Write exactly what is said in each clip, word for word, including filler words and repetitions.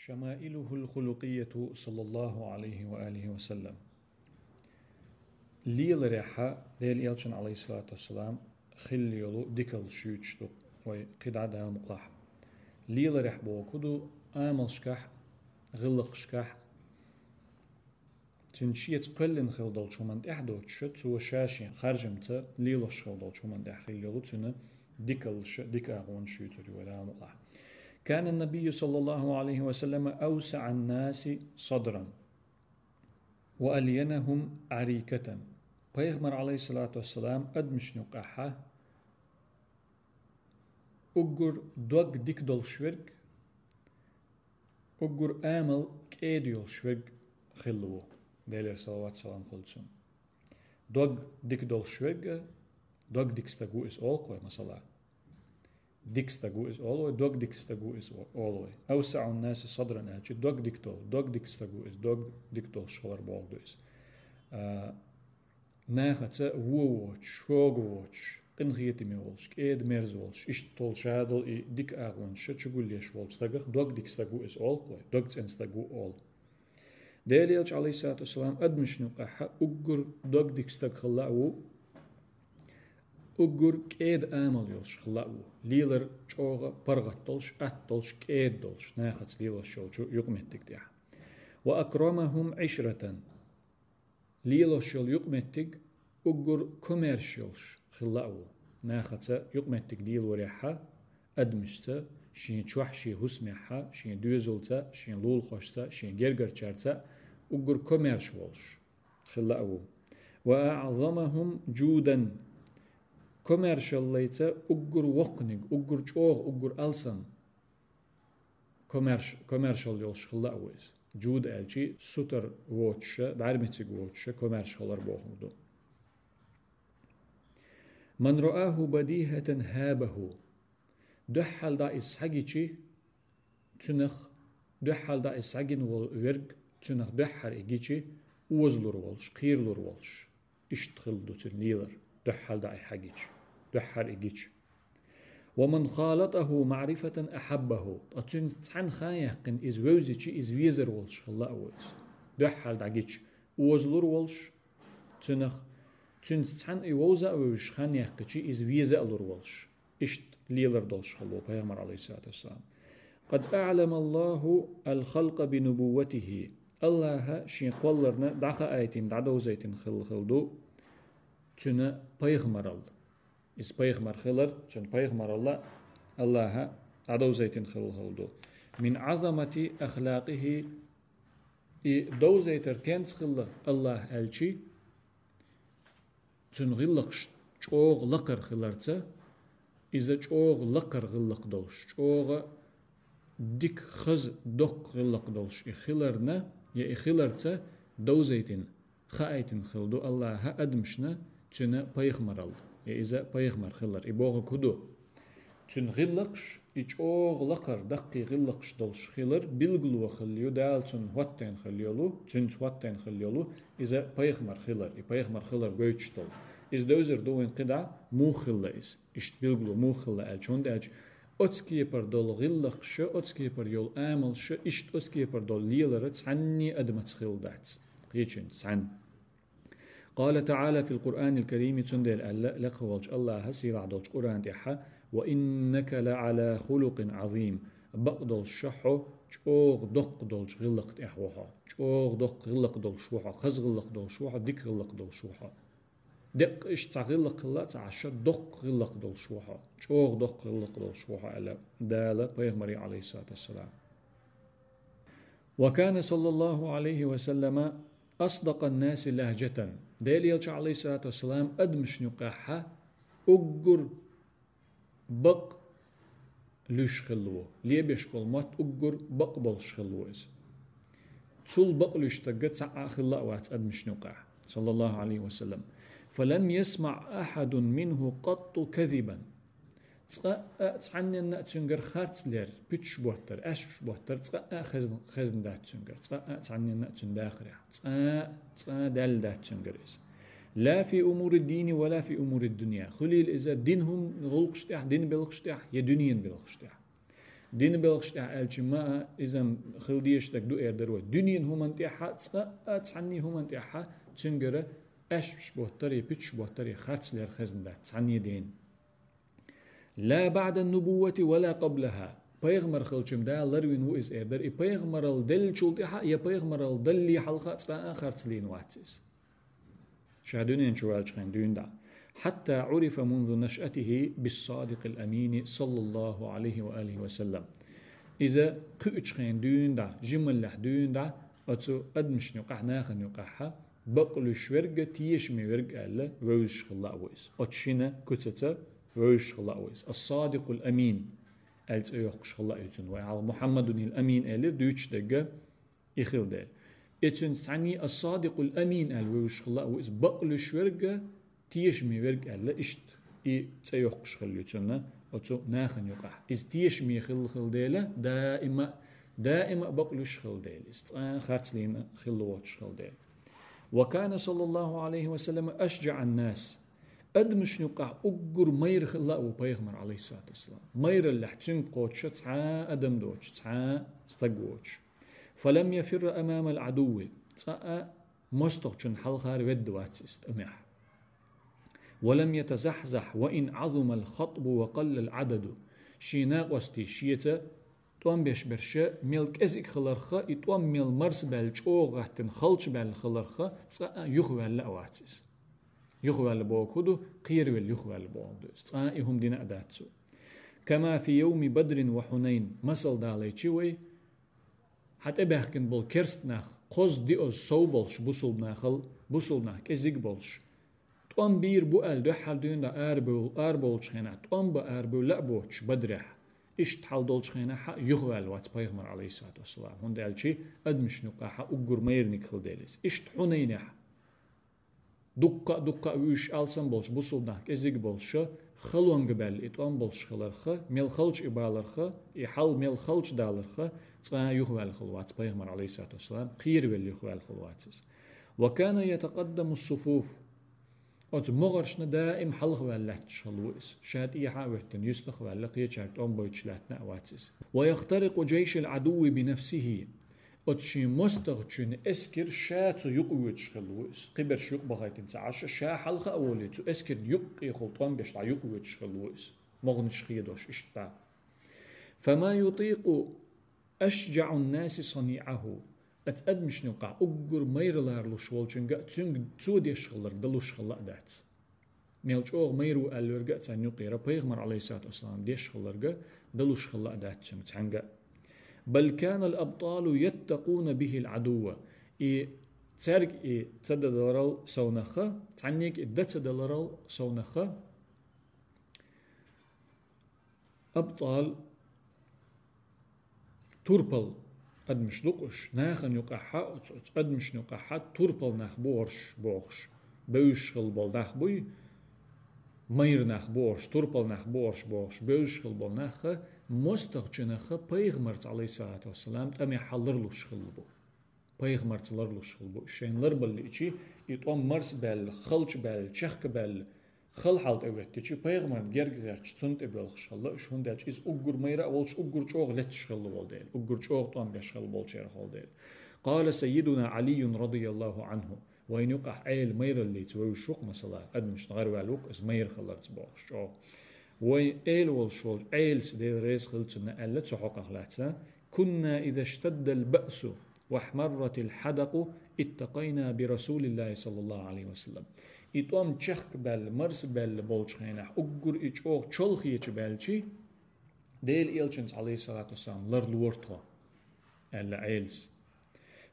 شمائله الخلقية صلى الله عليه وآله وسلم. Леларехьа Делан Элчан, алейхиссалату вассалам, хилла йолу дикалла шуьйцуш ду вай кхидӀа Дала мукъалахь. Леларехь боху ду амалшкахь, гӀиллакхашкахь, цуьнан шеца кхоьллина хилла долчу хӀуманна тӀехь доцуша, цо ша-шен харжамца лелош хилла долчу хӀуманна тӀехь хилла йолу цуьнан дикаллаша, дика агӀонаш юьйцур ю вай Дала мукъалахь. كان النبي صلى الله عليه وسلم أوسع الناس صدرا وألينهم عريكة. Пайхамар, алейхиссалату вассалам, адамашна юкъахьа уггар дог дика долуш верг, уггар амал кӀеда йолуш верг хилла ву, Делера салават-салам хуьлда цунна. Дог дика долуш верг а, дог дика стаг ву иза олу вай, масала. Дика стаг ву иза олу вай, дог дика стаг ву иза олу вай. أوسع الناس صدرا аьлча, дог дика долу, дог дика стаг ву иза, дог дика долуш хилар бохург ду иза. А, нахаца вон воцуш, хьога воцуш, къинхетаме волуш, кӀеда-мерза волуш, иштта долу шадолу и дика агӀонаш чугулъеш волчу стагах дог дика стаг ву иза олу вай, дог цӀена стаг ву олу. Делан Элча, алейхиссалату вассалам, адамашна юкъахьа уггар дог дика стаг хилла а ву, уггар кӀеда амал йолуш хилла а ву, лелар чӀогӀа паргӀат долуш, атта долуш, кӀеда долуш, нахаца лелош йолчу юкъаметтиг тӀехь. وأكرمهم عشرة. Лелош йолу юкъаметтиг уггар комаьрша йолуш хилла а ву. Нахаца юкъаметтиг лелорехьа, адамашца, шен чохь, шен хӀусамехьа, шен доьзалца, шен лулахошца, шен гергарчаьрца уггар комаьрша волуш хилла а ву. وأعظمهم جودا. Комаьршаллица уггар воккханиг, уггар чӀогӀа, уггар алсам комаьрш-, комаьршалла йолуш хилла а ву иза. Джуд аьлчи сутара воцуша, бӀаьрмециг воцуша комаьрша хилар бохург ду. من رآه بديهة هابه. Дуьххьал дӀа иза схьагичи, цуьнах, дуьххьал дӀа иза схьагина волу верг, цуьнах дуьххьара и гичи, озалур волуш, кхийрлур волуш. Иштта хилла ду цуьнан лелар, дуьххьал дӀа и схьагичи, дуьххьара и гичи. ومن خالطه معرفة أحبه. Ткъа цуьнца цхьаьна хан яьккхина иза вевзичи, иза везар волуш хилла а ву иза. Дуьххьал дӀагичи, озалур волуш, цуьнах, цуьнца цхьаьна и вовза а вевзаш хан яьккхичи, иза веза а лур волуш. Иштта лелар долуш хилла ву пайхамар, алейхиссалату вассалам. قد أعلم الله الخلق بنبوته. Аллаха шен кхолларна дӀахаайтина, дӀадовзайтина хилла хилла ду цуьнан пайхамаралла. Иза пайхамар хилар, цуьнан пайхамаралла Аллаха дӀадовзайтина хилла хилла ду. من عظمة أخلاقه. И довзайтар тенца хилла Аллаха аьлчи, цуьнан гӀиллакхаш чӀогӀа лакхара хиларца, иза чӀогӀа лакхара гӀиллакх долуш, чӀогӀа дика, хаза, доккха гӀиллакх долуш и хиларна, я и хиларца довзайтина, хаийтина хилла ду Аллаха адамашна цуьнан пайхамаралла, я иза пайхамар хилар. И бохург хӀун ду? Цуьнан гӀиллакхаш, и чӀогӀа лакхара, даккхий гӀиллакхаш долуш хилар, билгало хилла ю Дала цунна хӀоттийна хилла йолу, цуьнца хӀоттийна хилла йолу, иза пайхамар хилар, и пайхамар хилар гойтуш долу. Иза девзар ду вайн кхидӀа, муха хилла иза, иштта билгало муха хилла аьлча, хӀунда аьлча оцу кепара долу гӀиллакхаша, оцу кепара йолу амалша, иштта оцу кепара долу лелара цхьанний адамаца хилла дац. Кхечуьнца цхьаьна. قال تعالى في القرآن الكريم, цундела аьлла лекха волчу Аллаха сийлахь долчу Къуръан тӀехьа: وإنك لعلى خلق عظيم. Бакъдолуш ша хьо чӀогӀа доккха долчу гӀиллакх тӀехь ву хьо. ЧӀогӀа доккха гӀиллакх долуш ву хьо, хаза гӀиллакх долуш ву хьо, дика гӀиллакх долуш ву хьо. Деккъа иштта цхьа гӀиллакх хилла а ца Ӏаш, ша доккха гӀиллакх долуш ву хьо, чӀогӀа доккха гӀиллакх долуш ву хьо аьлла Дала пайхамаре, алейхиссалату вассалам. وكان صلى الله عليه وسلم أصدق الناس لهجة. Делан Элча, алейхиссалату вассалам, адамашна юкъахьа уггар бакъ луьйш хилла ву, лебеш болу мотт уггар бакъ болуш хилла ву иза. Цул бакъ луьйш стаг цхьа а хилла а вац адамашна юкъахь, саллаллаху алейхи ва саллям. فلم يسمع أحد منه قط كذبا. Цкъа а цхьанненна а цуьнгара харцлер, пуьташ боттар, аьшпаш боттар, цкъа а хезна, хезна дац цуьнгара, цкъа а цхьанненна а цуьнан дахарехь, цкъа а, цкъа а даьлла дац цуьнгара иза. لا في أمور الدين ولا في أمور الدنيا. Хуьлийла иза дин хӀума гӀуллакхаш тӀехь, дин белхаш тӀехь, я дуьненан белхаш тӀехь. Дина белхаш тӀехь аьлча ма а, иза хила дезаш дерг ду эр дара вай. Дуьненан хӀуманна тӀехьа, цкъа а цхьанний хӀуманна тӀехьа цуьнгара аьшпаш боттаре, пуьташ боттаре харцлер хезна дац цхьанний дена. لا بعد النبوة ولا قبلها. Пайхамар хилча-м Дала ларвина ву иза эр дара. И пайхамарал деллачул тӀехьа, я пайхамарал далле хьалха а цкъа а харцлийна вац иза. Ша дуьнен чу ваьлча хенахь дуьйна дӀа. حتى عرف منذ نشأته بالصادق الأمين صلى الله عليه وآله وسلم. Иза кхуьучу хенахь дуьйна дӀа, жималлехь дуьйна дӀа, оцу адамашна юкъахь, нахана юкъахьа, бакълуьйш верг, тешаме верг аьлла, вевзаш хилла а ву иза. Оцу шина куьцаца вевзаш хилла а ву иза. الصادق الأمين аьлла цӀе йоккхуш хилла а ю цунна. Вай хьалха Мухьаммадунил Амин аьллера дуьйцуш дерг, и хилла дела. И цуьнца цхьанний الصادق الأمين аьлла вевзаш хилла а ву иза, бакълуьйш верг, тешаме верг аьлла, иштта и цӀе йоккхуш хилла ю цунна оцу нахана юкъахь. Иза тешаме хилла хилла дела, даима, даима а бакълуьйш хилла дела, иза цкъа а харцлийна хилла воцуш хилла дела. وكان صلى الله عليه وسلم أشجع الناس. Адамашна юкъахь уггар майра хилла а ву пайхамар, Ӏалайхиссалату вассалам. Майраллехь цуьнга кхочуш цхьа а адам доцуш, цхьа а стаг воцуш. فلم يفر أمام العدو. Цкъа а мостагӀчун хьалхара ведда вац иза тӀамехь. ولم يتزحزح وإن عظم الخطب وقل العدد. Шен накъостий шеца тӀом беш берш мел кӀезиг хиларха, и тӀом мел марсабаьлла, чӀогӀа гӀаттина, халчабаьлла хиларха, цкъа а юхаваьлла а вац иза. Юхаваьлла бохург хӀун ду? Кхеравелла юхаваьлла бохург ду иза. Цкъа а и хӀума дина а дац цо. كما في يوم بدر وحنين. Масал далийча вай, хьан тӀебаьхкина болу керста нах, кхозза-диозза сов болуш, бусулба нахал, бусулба нах кӀезиг болуш, тӀом бийр бу аьлла дуьххьара дуьйна дӀа арабевл-, арабовлучу хенахь, тӀом бан арабевлла а боцуш Бадрехь, иштта хьал долчу хенахь а юхаваьлла вац пайхамар, Ӏалайхиссалату вассалам, хӀунда аьлча адамашна юкъахь а уггар майраниг хилла дела иза. Иштта Хьунайнехь, дуккха а, дуккха а вуьйш алсам болуш, бусулба нах кӀезиг болуш, халонга баьлла и тӀом болуш хиларха, мел халча и баларха, и хьал мел халча даларха, цкъа а юхаваьлла хилла вац пайхамар, Ӏалайхиссалату вассалам, кхеравелла юхаваьлла хилла вац иза. وكان يتقدم الصفوف. Оцу могӀаршна даим хьалха ваьлла лаьтташ хилла ву иза. Ша тӀехьа а веттина, юьстах а ваьлла, кхечаьрга тӀом бойтуш лаьттина а вац иза. ويخترق جيش العدو بنفسه. Оцу шен мостагӀчун эскар ша цу юкъа воьдуш хилла ву иза. Кхиберш юкъа бахийтина ца Ӏаш, ша хьалха а волий, цу эскарна юккъехула тӀом беш дӀа юкъа воьдуш хилла ву иза. МогӀанаш хедош иштта. فما يطيق أشجع الناس صنيعه. Оцу адамашна юкъахь уггар майра ларалуш волчуьнга а цуьнга цо деш хилларг далуш хилла а дац. Мел чӀогӀа майра ву аьлла верг а царна юкъера пайхамар, Ӏалайхиссалату вассалам, деш хилларг далуш хилла а дац цуьнга цхьаьнга а. بل كان الأبطال يتقون به العدو. И цаьрга и ца даларал совнаха, цхьаннега и дан ца даларал совнаха, абтӀал, турпал адамаш ду-кх уьш, нахана юкъахьа, оцу, оцу адамашна юкъахьа турпал нах бу хӀорш бохуш, бевзаш хилла болу нах буй, майра нах бу хӀорш, турпал нах бу хӀорш бохуш, бевзаш хилла болу нахха, мостагӀчунахха пайхамарца, Ӏалайхиссалату вассалам, тӀамехьа ларлуш хилла бу. Пайхамарца ларлуш хилла бу. Шайн ларбалличи, и тӀом марсабаьлла, халчабаьлла, чехкабаьлла, хала хьал тӀе веттичи, пайхамарна герга гӀерташ, цунна тӀе боьлхуш хилла уьш, хӀунда аьлча иза уггар майра а волуш, уггар чӀогӀа летташ хилла волу дела, уггар чӀогӀа тӀом беш хилла болчеран хилла дела. قال سيدنا علي رضي الله عنه. Вайна юкъахь Ӏела майраллица вевзаш ву-кх, масала, адамашна гӀараваьлла ву-кх иза майра хиларца бохуш чӀогӀа. Вай Ӏела волуш волчу Ӏелас, Дела реза хила цунна, аьлла цу хьокъах лаьцна: كنا إذا اشتد البأس واحمرت الحدق اتقينا برسول الله صلى الله عليه وسلم. И тӀом чехкабаьлла, марсабаьлла болчу хенахь, уггар и чӀогӀа чолхечу баьлчи, Делан элчанца, Ӏалайхиссалату вассалам, ларлора тхо, аьлла Ӏелас.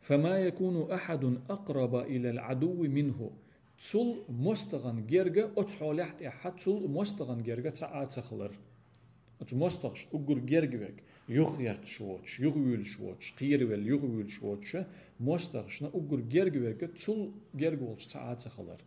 فما يكون أحد أقرب إلى العدو منه. Цул мостагӀан герга, оцу хьолехь тӀехьа цул мостагӀан герга цхьа а ца хилар. Оцу мостагӀаш уггар герга верг, юхагӀерташ воцуш, юхавуьйлуш воцуш, кхеравелла юхавуьйлуш воцуша, мостагӀашна уггар герга верга цул герга волуш цхьа а ца хилар.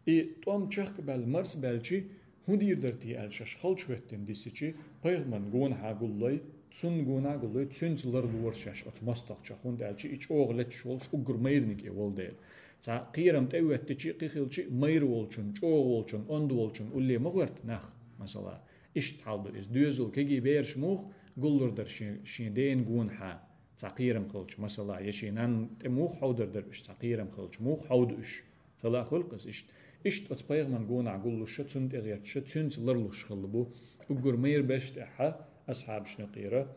И тӀом чехкабаьлла марсабаьлчи, хӀун дийр дара те аьлла шаьш халчахӀоьттина дисичи, пайхамарна гонахьа гуллой, цунна гонахьа гуллой, цуьнца ларлора шаьш оцу мостагӀчех, хӀунда аьлча и чӀогӀа летташ волуш уггар майраниг и волу дела. Цхьа кхерам тӀе а веттичи, кхин хилчи, майра волчун, чӀогӀа волчун, онда волчун улле ма гӀерта нах, масала. Иштта хьал ду иза. Доьзал кегий бераш муха гуллур дара шен, шен дена гонахьа цхьа кхерам хилча, масала, я шен нанна тӀе муха хьовдар дара уьш цхьа кхерам хилча, муха хьовда уьш. Хила а хуьлу-кх иза иштта. Иштта оцу пайхамарна гонахьа гуллуш, цунна тӀе гӀерташ, цуьнца ларлуш хилла бу уггар майра берш тӀехьа асхьабашна юкъера,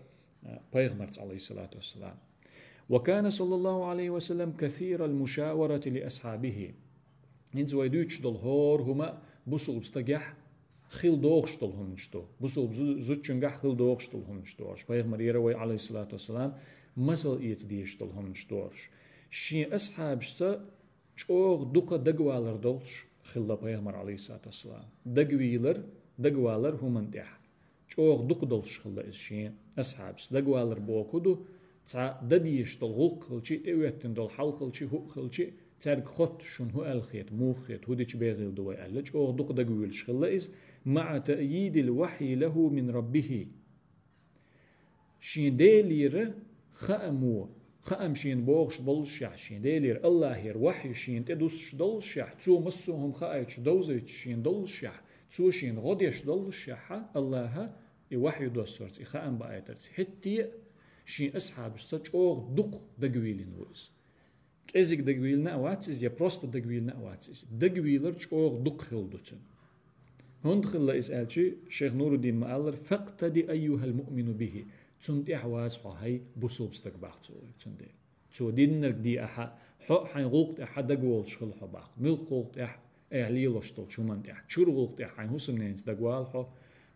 а, пайхамарца, Ӏалайхиссалату вассалам. وكان صلى الله عليه وسلم كثير المشاورة لأصحابه. ХӀинца вай дуьйцуш долу хӀора хӀума бусулба стагехь хила догӀуш долу хӀуманаш ду. Бусулба зу-, зудчуьнгахь хила догӀуш долу хӀуманаш ду уьш. Пайхамарера вай, Ӏалайхиссалату вассалам, масал эца дезаш долу хӀуманаш ду уьш. Шен асхьабашца чӀогӀа дукха дагавалар долуш хилла пайхамар, Ӏалайхиссалату вассалам. Дагавийлар, дагавалар хӀуманна тӀехь. ЧӀогӀа дукха долуш хилла иза шен асхьабашца. Дагавалар бохург ду, цхьа дан дезаш долу гӀуллакх хилча, тӀеоьттина долу хьал хилча, хӀуъа хилча, цаьрга хоттуш, шуна хӀун аьлла хета, муха хета, хӀун дича бегӀийла ду вай аьлла, чӀогӀа дукха дагавуьйлуш хилла иза, مع تأييد الوحي له من ربه. Шен Делера хаамо, хаам шена бохуш боллушехь, шен Делера, Аллахьера вахью шена тӀе дуссуш доллушехь, цо массо а хӀума хаийтуш, довзуьйтуш шена доллушехь, цо шена гӀо деш доллушехь, Аллахьа и вахью доссорца, и хаам баийтарца, хӀетте а шен асхьабашца чӀогӀа дукха дагавийлина ву иза. КӀезиг дагавийлина а вац иза, я просто дагавийлина а вац иза. Дагавийлар чӀогӀа дукха хилла ду цуьнан. ХӀунда хилла иза аьлча, шайх Нуруддин ма-аллара: فاقتد أيها المؤمن به. Цунна тӀехь ваза хьо, хӀай бусулба стаг, боху цо вайга цундела. Цо диннарг де ахьа, хьо а хьайн гӀуллакх тӀехь дагаволуш хила хьо, боху. Муьлхха гӀуллакх тӀехь? Айхьа лелош долчу хӀуманна тӀехь. Чуьра гӀуллакх тӀехь хьайн хӀусамненца дагавала хьо.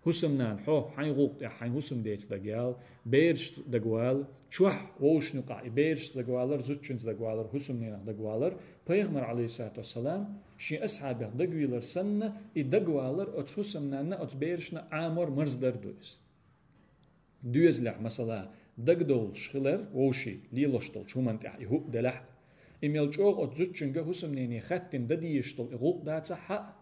ХӀусамнана, хьо хьайн гӀуллакх тӀехь хьайн хӀусамдеца дагавала, берашца дагавала, чохь вовшашна юкъахь и берашца дагавалар, зудчуьнца дагавалар, хӀусамненах дагавалар, пайхамар, Ӏалайхиссалату вассалам, шен асхьабех дагавийлар санна, и дагавалар оцу хӀусамнанна, оцу берашна Ӏамор марздар ду иза. Доьзалехь, масала, дагадовлуш хилар вовшийн лелош долчу хӀуманна тӀехь и хӀуъа делахь а, и мел чӀогӀа оцу зудчуьнга, хӀусамнене хаьттина дан дезаш долу и гӀуллакх дацахь а,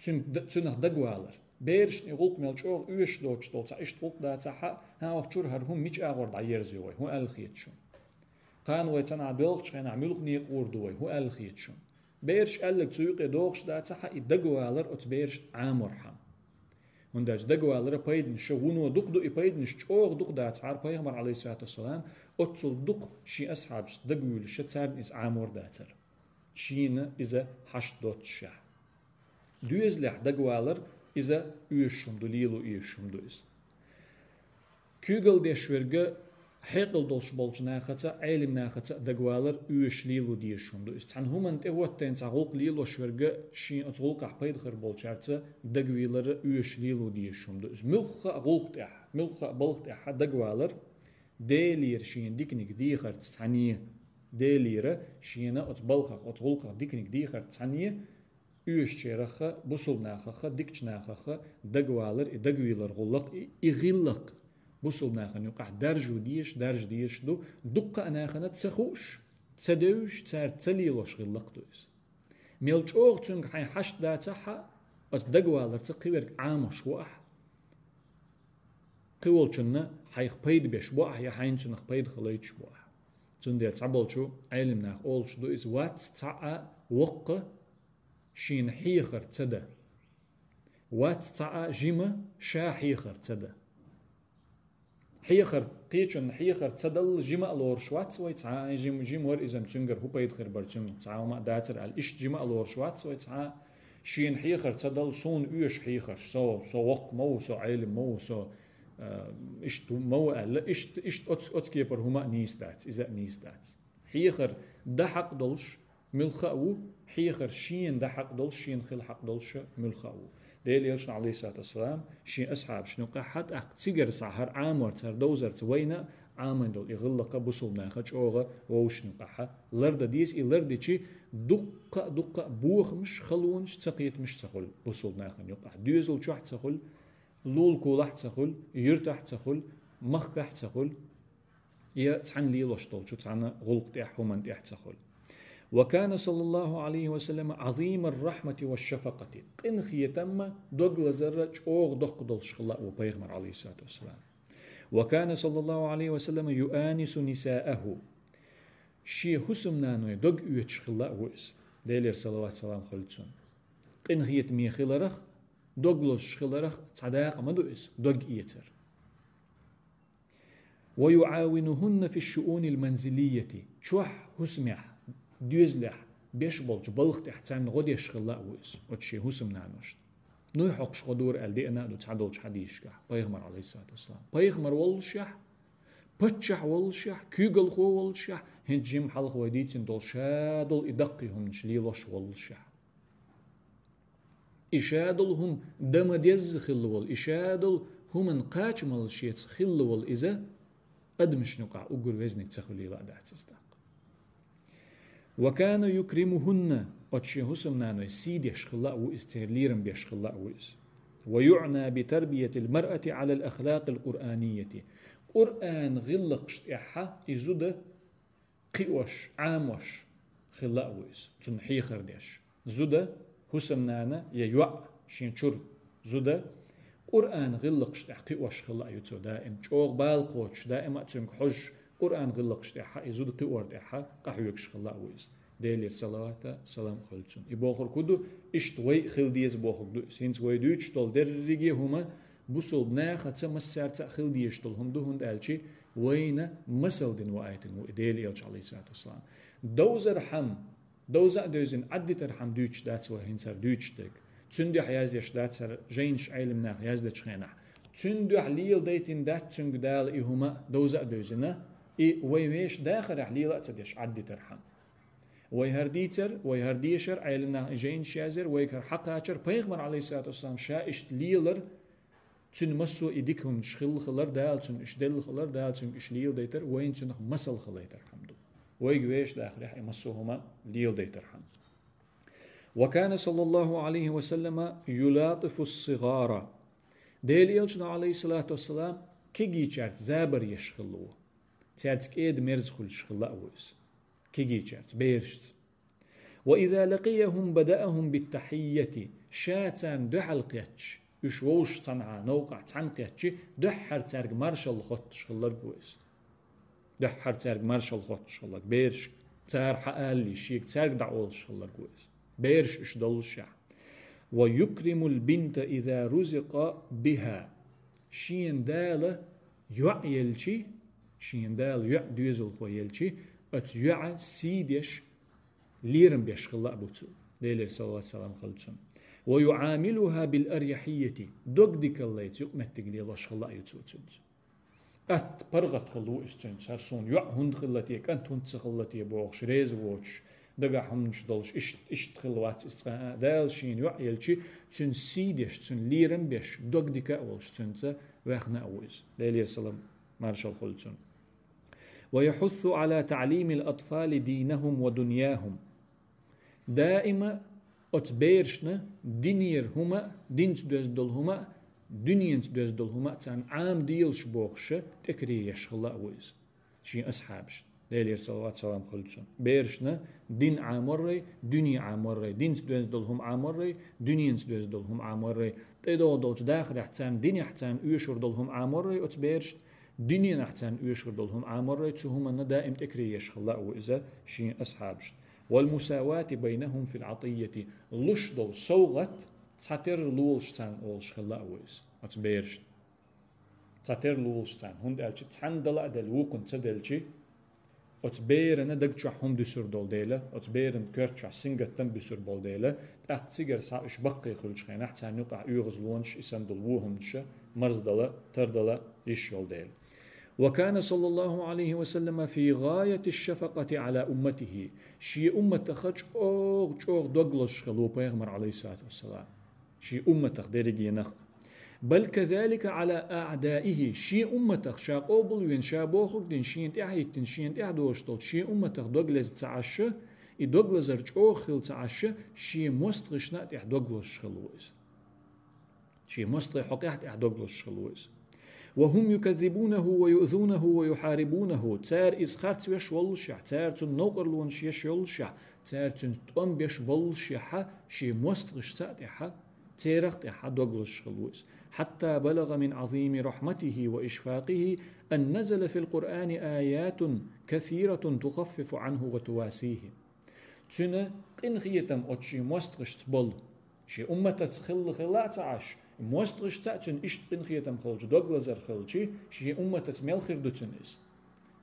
цуьнга д-, цуьнах дагавалар. Берашна и гӀуллакх мел чӀогӀа оьшуш доцуш долу цхьа иштта гӀуллакх дацахь а, хӀан, охьа чуьра хӀара хӀума мича агӀор дӀаерзайо вай, хӀун аьлла хета шуна? Кхана вай цхьанхьа доьлхучу хенахь муьлха некъа гӀур ду вай, хӀун аьлла хета шуна? Бераш аьлларг цу юкъе догӀуш дацахь а, и дагавалар оцу берашна Ӏамор хьама. ХӀунда аьлча дагавалара пайданаш вуно дукха ду, и пайданаш чӀогӀа дукха дацахьара, пайхамар, Ӏалайхиссалату вассалам, оццул дукха шен асхьабашца дагавуьйлуш царна иза Ӏамор дацара. Шена иза хьашт доццушехь. Доьзалехь дагавалар иза оьшуш хӀума ду, лело оьшуш хӀума ду иза. Куьйгалла деш верг хьекъал долуш болчу нахаца, Ӏелим нахаца дагавалар оьшуш, лело дезаш хӀума ду иза. Цхьана хӀуманна тӀе хӀоттийна цхьа гӀуллакх лелош верг шен оцу гӀуллакхахь пайда хир болчаьрца дагавийлар оьшуш, лело дезаш хӀума ду иза. Муьлхха а гӀуллакх тӀехь, муьлхха а балха тӀехь дагавалар, Делера шена диканиг дехарца цхьаьна, Делера шена оцу балхах, оцу гӀуллакхах диканиг дехарца цхьаьна, оьшучараха, бусулба нахаха, дикачу нахаха дагавалар, и дагавийлар гӀуллакх, и, и гӀиллакх бусулба нахана юкъахь даржо дезаш, даржа дезаш ду, дуккха а нахана ца хууш, ца девзаш, цаьрца ца лелош гӀиллакх ду иза. Мел чӀогӀа цуьнга хьайн хьашт дацахь а, оцу дагаваларца кхин верг Ӏамош ву ахь. Кхин волчунна хьайх пайда беш бу ахь, я хьайна цунах пайда хилийтуш бу ахь. Цундела цхьаболчу Ӏелим наха олуш ду иза: вац цхьа а воккха шена хьехар ца дан. Вац цхьа а жима ша хьехар ца дан. Хьехар, кхечунна хьехар ца далла жима а лоруш вац вай цхьа а, жим-, жима вара иза-м, цуьнгара хӀун пайда хир бара, цуьнга цхьа хӀума а дацара аьлла, иштта жима а лоруш вац вай цхьа а. Шена хьехар ца далла, суна оьшу хьехарш, со, со воккха ма ву, со Ӏелим ма ву, со, а, иштта ма ву аьлла, иштта, иштта оц-, оцу кепара хӀума а нийса дац, иза а нийса дац. Хьехар дан хьакъ долуш муьлхха а ву, хьехар шена дан хьакъ долуш, шена хила хьакъ долуш муьлхха а ву. Делан Элчано, Ӏалайхиссалату вассалам, шен асхьабашна юкъахь, тӀаккха цигара схьа хӀара Ӏаморца, хӀара довзарца вайна а Ӏамийна долу и гӀиллакх бусулба наха чӀогӀа вовшашна юкъахь лардан деза. И лардичи дуккха а, дуккха а бохамаш, халонаш, цакхетамаш ца хуьлу бусулба нахана юкъахь. Доьзал чохь ца хуьлу, лулакулахь ца хуьлу, юьртахь ца хуьлу, махкахь ца хуьлу. Я цхьаьна лелош долчу цхьана гӀуллакх тӀехь, хӀуманна тӀехь ца хуьлу. وكان صلى الله عليه وسلم عظيم الرحمة والشفقة. Къинхетамма, дог лазарра чӀогӀа доккха долуш хилла а ву пайхамар, Ӏалайхиссалату вассалам. وكان صلى الله عليه وسلم يؤانس نساءه. Шен хӀусамнаной дог оьцуш хилла а ву иза. Делера салават-салам хуьлда цунна. Къинхетаме хиларах, дог лозуш хиларах цхьа дакъа ма ду иза, дог эцар. ويعاونهن في الشؤون المنزلية, чохь, хӀусамехь, доьзалехь беш болчу балха тӀехь царна гӀо деш хилла а ву иза, оцу шен хӀусамнаношна. Нуй хьокхуш гӀо дора аьлла деана а ду цхьадолчу хьадисашкахь пайхамар, алейхиссалату вассалам. Пайхамар воллушехь, паччахь воллушехь, куьйгалхо воллушехь, хӀинца жимма хьалха вай дийцина долу ша долу и даккхий хӀуманаш лелош воллушехь. И ша долу хӀума дан ма-дезза хилла волу, и ша долу хӀуманна кхачамалла шеца хилла волу иза адамашна юкъахь уггар везаниг ца хуьлийла а дац иза тӀаккха. وكان يكرمهن, оцу шен хӀусамнаной сий деш хилла а ву иза, церан лерам беш хилла а ву иза. ويعنى بتربية المرأة على الأخلاق القرآنية. Къуръан гӀиллакхаш тӀехьа и зуда кхиош, Ӏамош хилла а ву иза, цунна хьехар деш. Зуда, хӀусамнана я йоӀ, шен чуьра зуда, Къуръан гӀиллакхаш тӀехь кхиош хилла а ю цо даим, чӀогӀа бала кхочуш, даима а цуьнга хьожуш, Къуръан гӀиллакхаш тӀехьа, и зуда кхиор тӀехьа къахьоьгуш хилла а ву иза. Делера салавата, салам хуьлу цунна. И бохург хӀун ду? Иштта вай а хила деза бохург ду иза. ХӀинца вай дуьйцуш долу дерриге а хӀума бусулба нахаца массаьрца а хила дезаш долу хӀума ду, хӀунда аьлча вайна масал дина ваийтина ву и Делан элча, алейхиссалату вассалам. Довзархьама, довза а девзина, Ӏаддитархьама дуьйцуш дац вай хӀинца хӀара дуьйцуш дерг. Цуьнан дуьхьа яздеш дац хӀара жайнаш Ӏеламнаха яздечу хенахь. Цуьнан дуьхьа леладайтина дац цуьнга Дала и хӀума а довза а девзина, и вай вешан дахарехь лела а ца деш Ӏаддитархьама. Вай хӀара дийцар, вай хӀара дешар, Ӏеламнаха и жайнаш язъяр, вайга хӀара хьакхачар, пайхамар, алейхиссалату вассалам, ша иштта лелар, цуьнан массо а и дика хӀуманаш хилла хилар, Дала цунна уьш делла хилар, Дала цуьнга уьш леладайтар, вайна цунах масал хилайтархьама ду. Вайга вешан дахарехь и массо а хӀума леладайтархьама. وكان صلى الله عليه وسلم يلاطف الصغار. Делан элчано, алейхиссалату вассалам, кегийчаьрца забар еш хилла ву. Цаьрца кӀеда-мерза хуьлуш хилла а ву иза. Кегийчаьрца, берашца. وإذا لقيهم بدأهم بالتحية. Ша царна дуьхьал кхетча, уьш вовшах цхьанхьа новкъахь цхьаьна кхетча, дуьххьара цаьрга маршалла хоттуш хилларг ву иза. Дуьххьара цаьрга маршалла хоттуш хилларг, берашка, цара хьаалале, шега цаьрга дӀаолуш хилларг ву иза. Бераш уьш доллушехь. ويكرم البنت إذا رزق بها. Шена Дала йоӀ елчи, шена Дала йоӀ, доьзалхо елчи, оцу йоӀа сий деш, лерам беш хилла а бу цо. Делера салават-салам хуьлу цунна. ويعاملها بالأريحية. Дог дикаллица юкъаметтиг лелош хилла а ю цо цуьнца. Атта паргӀат хилла ву иза цуьнца. ХӀара суна йоӀ хӀунда хилла те, кӀант хӀунда ца хилла те бохуш, реза воцуш, дагахь хӀуманаш долуш, иштта, иштта хилла вац иза цкъа а. Дала шена йоӀ елчи, цуьнан сий деш, цуьнан лерам беш, дог дика а волуш цуьнца ваьхна а ву иза. Делера салам, маршалла хуьлу цунна. ويحث على تعليم الأطفال دينهم ودنياهم. Даима оцу берашна динера хӀума а, динца доьзна долу хӀума а, дуьненца доьзна долу хӀума а царна Ӏамаделаш бохуша тӀекаре еш хилла а ву иза. Шен асхьабашна, Делера салават-салам хуьлу цунна. Берашна дин Ӏаморрай, дуьне Ӏаморрай, динца доьзна долу хӀума Ӏаморрай, дуьненца доьзна долу хӀума Ӏаморрай, тӀедогӀу долчу дахарехь царна динехь царна оьшур долу хӀума Ӏаморрай оцу берашна, дуьненахь царна оьшур долу хӀума Ӏаморрай, цу хӀуманна даим тӀекаре еш хилла а ву иза шен асхьабашна. والمساواة بينهم في العطية. Луш долу совгӀат цхьатерра лолуш царна олуш хилла а ву иза, оцу берашна. Цхьатерра лолуш царна, хӀунда аьлча цхьанна дала а делла, вукхунна ца делчи, оцу берана даг чохь хӀума дуьсур долу дела, оцу берана коьрта чохь сингаттам буьсур болу дела, тӀаккха цигара схьа уьш баккхий хуьлучу хенахь, царна юкъахь оьгӀазлонаш, и санна долу вон хӀуманаш марздала, тардала йиш йолу дела. وكان صلى الله عليه وسلم في غاية الشفقة على أمته. Шен умматах чӀогӀа-чӀогӀа дог лозуш хилла ву пайхамар, алейхиссалату вассалам. Шен умматах дерригенах. بل كذلك على أعدائه. Шен умматах, ша къобалвина, ша бохург дина, шена тӀаьхьахӀиттина, шена тӀаьхьадозуш долчу шен умматах дог леза ца Ӏаш, и дог лазар чӀогӀа хилла ца Ӏаш, шен мостагӀашна а тӀехь дог лозуш хилла ву иза. Шен мостагӀий хьокъехь а тӀехь дог лозуш хилла ву иза. وهم يكذبونه ويؤذونه ويحاربونه. Цара иза харцвеш воллушехь, цара цунна новкъарлонаш еш йоллушехь, цара цуьнца тӀом беш боллушехьа, шен мостагӀашца а тӀехьа, церах а тӀехьа дог лозуш хилла ву иза. حتى بلغ من عظيم رحمته وإشفاقه أن نزل في القرآن آيات كثيرة تخفف عنه وتواسيه. Цуьнан къинхетам оцу шен мостагӀашца болу, шен умматаца хилла хилла а ца Ӏаш, МостагӀашца а цуьнан иштта къинхетам хилча, дог лазар хилча, шен умматаца мел хир ду цуьнан иза.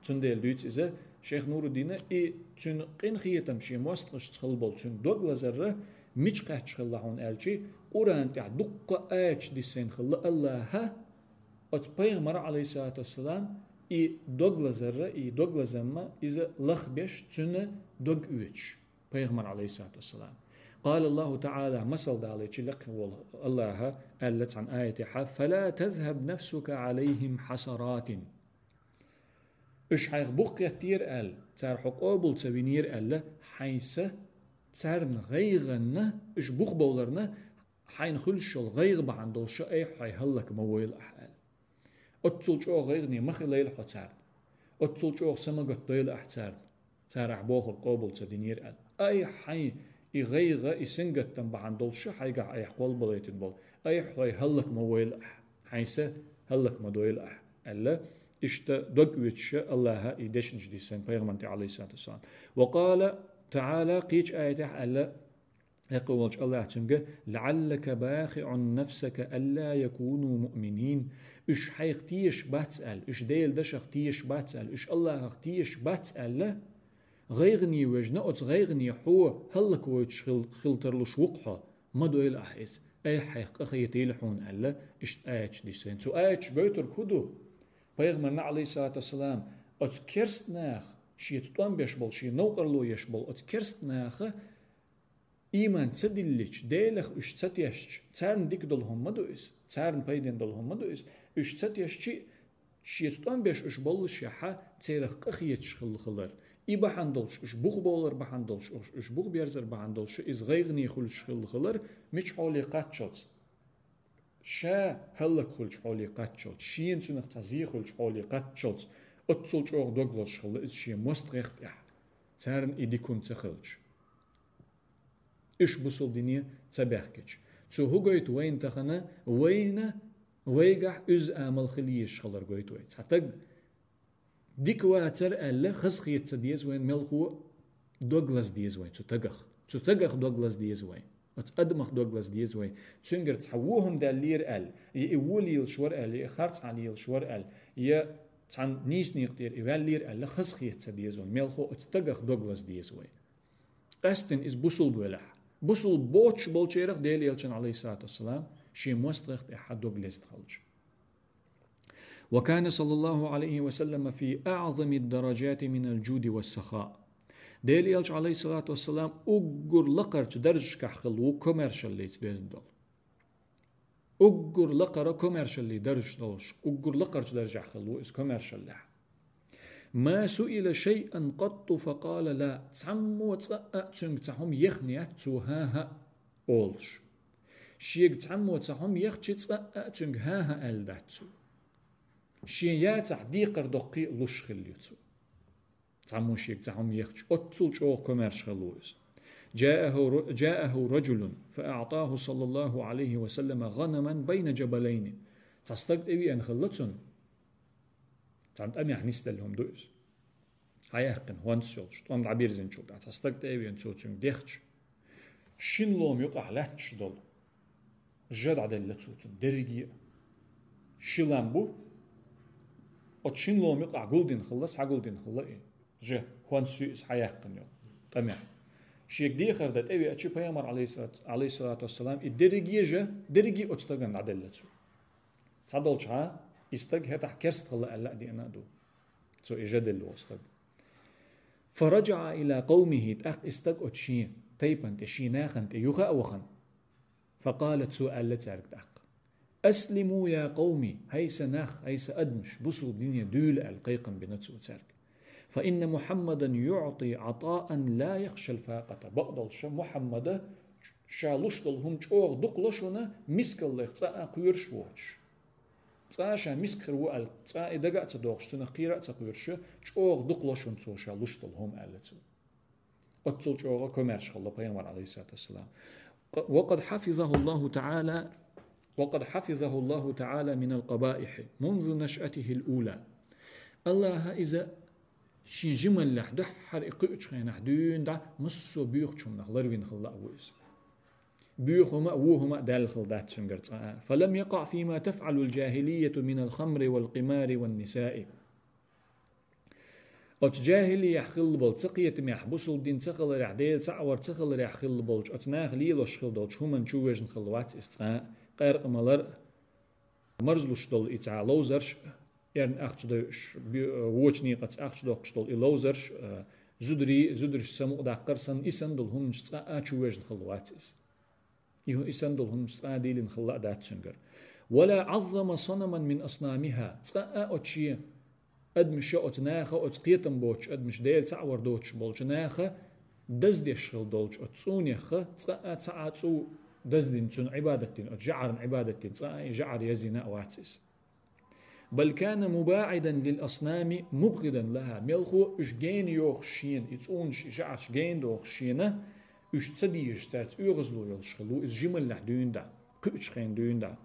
Цундела дуьйцу иза шайх Нуруддина, и цуьнан къинхетам шен мостагӀашца хилла болу цуьнан дог лазар мича кхаьчна хилла хьуна аьлча, Къуръан тӀехь дуккха а аяташ диссина хилла АллахӀа, оцу пайхамара, Ӏалайхиссалату вассалам, и дог лазар, и дог лазам иза лахбеш, цуьнан дог оьцуш. Пайхамар, Ӏалайхиссалату вассалам. Къала Аллаху ТаӀала, масал далийча, лекха волу АллахӀа аьлла цхьана аятехь: «Фала тазхаб нафсука Ӏалайхим хьасаратин». Уьш хьайх бух кхеттера аьлла, цара хьо къобал ца винера аьлла, хьайн са царна гӀайгӀанна, уьш бух бовларна, хьайна хуьлуш йолу гӀайгӀа бахьана долуш айхьа хьайн хӀаллак ма войла ахь аьлла. Оццул чӀогӀа гӀайгӀане ма хилийла хьо царна. Оццул чӀогӀа са ма гатдойла ахь царна, цара ахь бохург къобал ца динера аьлла. Айхьа хьайн и гӀайгӀа, и сингаттам бахьана долуш хьайгахь айхьа кхолбалийтина болу, айхьа хьайн хӀаллак ма войла ахь, хьайн са хӀаллак ма дойла ахь аьлла. Иштта дог оьцуш АллахӀа и дешнаш диссина пайхамарна тӀе, Ӏалайхиссалату вассалам. Ва къала ТаӀала, кхечу аятехь аьлла, Эккха волчу АллахӀа цуьнга: «ЛаӀаллака бахиӀун нафсака алла якуну муъминин». Уьш хьайх тешаш бац аьлла, уьш Делан дашах тешаш бац аьлла, уьш АллахӀах тешаш бац аьлла, гӀайгӀане вежна, оцу гӀайгӀане хьо хӀаллаквойтуш хил-, хила тарлуш ву-кх хьо, ма дойла ахь иза, айхьа хьайх къахетийла хьуна аьлла, иштта аяташ диссина. Цу аяташа гойтург хӀун ду? Пайхамарна, Ӏалайхиссалату вассалам, оцу керста наха, шеца тӀом беш болу, шен новкъарло еш болу оцу керста наха, Ийман ца диллича, Делах уьш ца тешча, царна дика долу хӀума ма ду иза, царна пайдина долу хӀума ма ду иза, уьш ца тешча, шеца тӀом беш уьш боллушехь, церах къахеташ хилла хилар. И бахьана долуш, уьш бух бовлар бахьана долуш, уьш, уьш бух берзар бахьана долуш, иза гӀайгӀане хуьлуш хилла хилар, мича хьоле кхаччалц? Ша хӀаллакьхуьлучу хьоле кхаччалц, шена цуьнах цхьа зе хуьлучу хьоле кхаччалц, оццул чӀогӀа дог лозуш хилла иза шен мостагӀех тӀехь, царна и дика хӀума ца хилча. Уьш бусулба дине ца баьхкича. Цо хӀун гойту вайна тахана, вайна, вайгахь уьзза амал хила езаш хилар гойту вай. Цхьа таг дика вацара аьлла, хазахета ца деза вайн, мелхо дог лаза деза вайн цу тагах. Цу тагах дог лаза деза вайн. Оцу адамах дог лаза деза вайн. Цуьнгара цхьа вон хӀума даьллера аьлла, я и вон лелаш вара аьлла, я и харцахьа лелаш вара аьлла, я цхьана нийса некъа тӀера и ваьллера аьлла, хазахета ца деза вайн. Мелхо оцу тагах дог лаза деза вайн. Къаьстина иза бусулба велахь. Бусулба боцуш болчерах Делан элчан, Ӏалайхиссалату вассалам, шен мостагӀех тӀехь дог лезна хилча. وكان صلى الله عليه وسلم في أعظم الدرجات من الجود والسخاء. Делан элча, Ӏалайхиссалату вассалам, уггар лакхарчу даржашкахь хилла ву комаьршаллица доьзна долу. Уггар лакхара комаьршаллин даржаш долуш, уггар лакхарчу даржехь хилла ву иза комаьршаллехь. ما سئل شيئا قط فقال لا. Цхьаммо цкъа а цуьнга цхьа хӀума ехна яц цо, хӀан-хӀа олуш. Шега цхьаммо цхьа хӀума ехча, цкъа а цуьнга хӀан-хӀа аьлла дац цо. Шен яцахь декхар доккхий а луш хилла ю цо. Цхьаммо шега цхьа хӀума ехча, оццул чӀогӀа комаьрша хилла ву иза. جاءه ر-، جاءه رجل فأعطاه صلى الله عليه وسلم غنما بين جبلين. Цхьа стаг тӀевеана хилла цунна. Цхьана тӀамехь нисделла хӀума ду иза. Хьаяьккхина хӀонс йолуш, тӀом дӀабирзинчул тӀаьхьа цхьа стаг тӀевеана, цо цуьнга дехча, шина лома юкъахь лаьтташ долу жа дӀаделла цо цунна, дерриге а. Ши лам бу, оцу шина лома юкъахь гулдина хилла, схьагулдина хилла и жа, хӀонс ю иза хьаяьккхина йолу тӀамехь. Шега дехар дан тӀевеача, пайхамар, Ӏалайхиссалату, Ӏалайхиссалату вассалам, и дерриге а жа, дерриге а оцу стагана дӀаделла цо. Цхьадолчохь и стаг хӀетахь керста хилла аьлла а деана а ду. Цо и жа делла волу стаг. فرجع إلى قومه, тӀаккха и стаг оцу шен тайпана тӀе, шен нахана тӀе юха а вахана. فقال, цо аьлла цаьрга тӀаккха: أسلموا يا قوم, хӀай сан нах, хӀай сан адамаш, бусулба дине дуьйла аьлла кхайкхам бина цо цаьрга. فإن محمدا يعطي عطاء لا يخشى الفاقة. Бакъдолуш, Мухьаммада ша луш долу хӀума чӀогӀа дукха ло шуна, мискаллех цкъа а кхоьруш воцуш. Цкъа а ша миска хир ву аьлла, цкъа а и дага а ца дохуш, цунах кхера а ца кхоьруш, чӀогӀа дукха ло шуна цо ша луш долу хӀума аьлла цо. Оццул чӀогӀа комаьрша хилла пайхамар, Ӏалайхиссалату вассалам. Къ-, وقد حفظه الله تعالى، وقد حفظه الله تعالى من القبائح منذ نشأته الأولى. АллахӀа иза шен жималлехь дуьххьара и кхуьучу хенахь дуьйна дӀа массо а боьхачу хӀуманах ларвина хилла а ву иза. боьха хӀума а, во хӀума а даьлла хилла дац цуьнгара цкъа а. فلم يقع فيما تفعل الجاهلية من الخمر والقمار والنساء. Оцу джахилиехь хилла болу, ца кхетамехь, бусулба дин ца хиларехь, Дела цхьаъ вар ца хиларехь хилла болчу оцу наха лелош хилла долчу хӀуманна чу вежна хилла вац иза цкъа а. Къаьркъа малар а, марзлуш долу и цхьа ловзарш а, эрна ахча дойуш, бе-, вочу некъаца ахча доккхуш долу и ловзарш а, зударий, зударшца самукъадаккхар санна, и санна долу хӀуманаш цкъа а чу вежна хилла вац иза. И хӀу-, и санна долу хӀуманаш цкъа а дийлина хилла а дац цуьнгара. ولا عظم صنما من أصنامها. Цкъа а оцу шен адамаша, оцу наха, оцу кхетам боцуш адамаша, Дела цхьаъ вар доцуш болчу наха даздеш хилла долчу оцу цӀунех цкъа а цхьа а цӀу даздина, цунна Ӏибадат дина, оцу жаӀарна Ӏибадат дина, цкъа а и жаӀар язйина а вац иза. بل كان مباعدا للأصنام مبغضا لها. Мелхо уьш гена йохуш шена, и цӀунаш, и жаӀарш гена дохуш шена, уьш ца дезаш, цаьрца оьгӀазло йолуш хилла ву иза жималлехь дуьйна дӀа, кхуьучу хенахь дуьйна дӀа.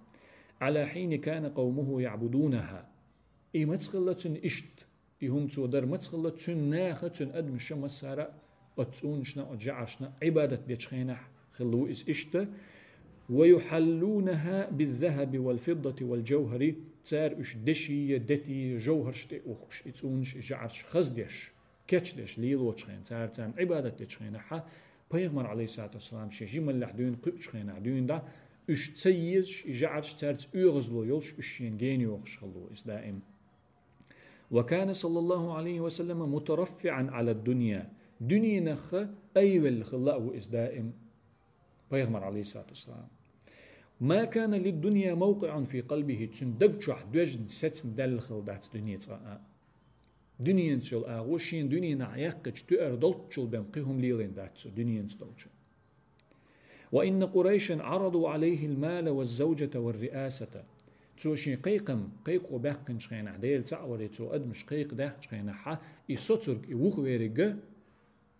على حين كان قومه يعبدونها. И маца хилла цуьнан иштта, и хӀума цо дар маца хилла, цуьнан наха, цуьнан адамаша массара а оцу цӀунашна, оцу жаӀаршна Ӏибадат дечу хенахь хилла ву иза иштта. ويحلونها بالذهب والفضة والجوهر. Цара уьш деши, дети, жовхӀарш тӀе а ухкуш, и цӀунаш, и жаӀарш хаздеш, кечдеш лелочу хенахь, цара царна Ӏибадат дечу хенахь, Пайхамар, Ӏалайхиссалату вассалам, шен жималлехь дуьйна, кхуьучу хенахь дуьйна дӀа, уьш ца езаш, и жаӀарш цаьрца оьгӀазло йолуш, уьш шена гена йохуш хилла ву иза даим. وكان صلى الله عليه وسلم مترفعا على الدنيا. Дуьненах айвелла хилла а ву иза даим, Пайхамар, Ӏалайхиссалату вассалам. ما كان للدنيا موقع في قلبه. Цуьнан даг чохь доьжна, сецна даьлла хилла дац дуьне цкъа а. Дуьненца йолу агӀо шена дуьненахь яьккхича, туьар долччул бен кхин хӀума лелийна дац цо дуьненца долчу. وإن قريشا عرضوا عليه المال والزوجة والرئاسة. Цо шен кхайкхам, кхайкхо баьккхинчу хенахь, Дела цхьаъ варе цо адамаш кхайкхадаьккхинчу хенахь, и соцург, и вуха вериг а,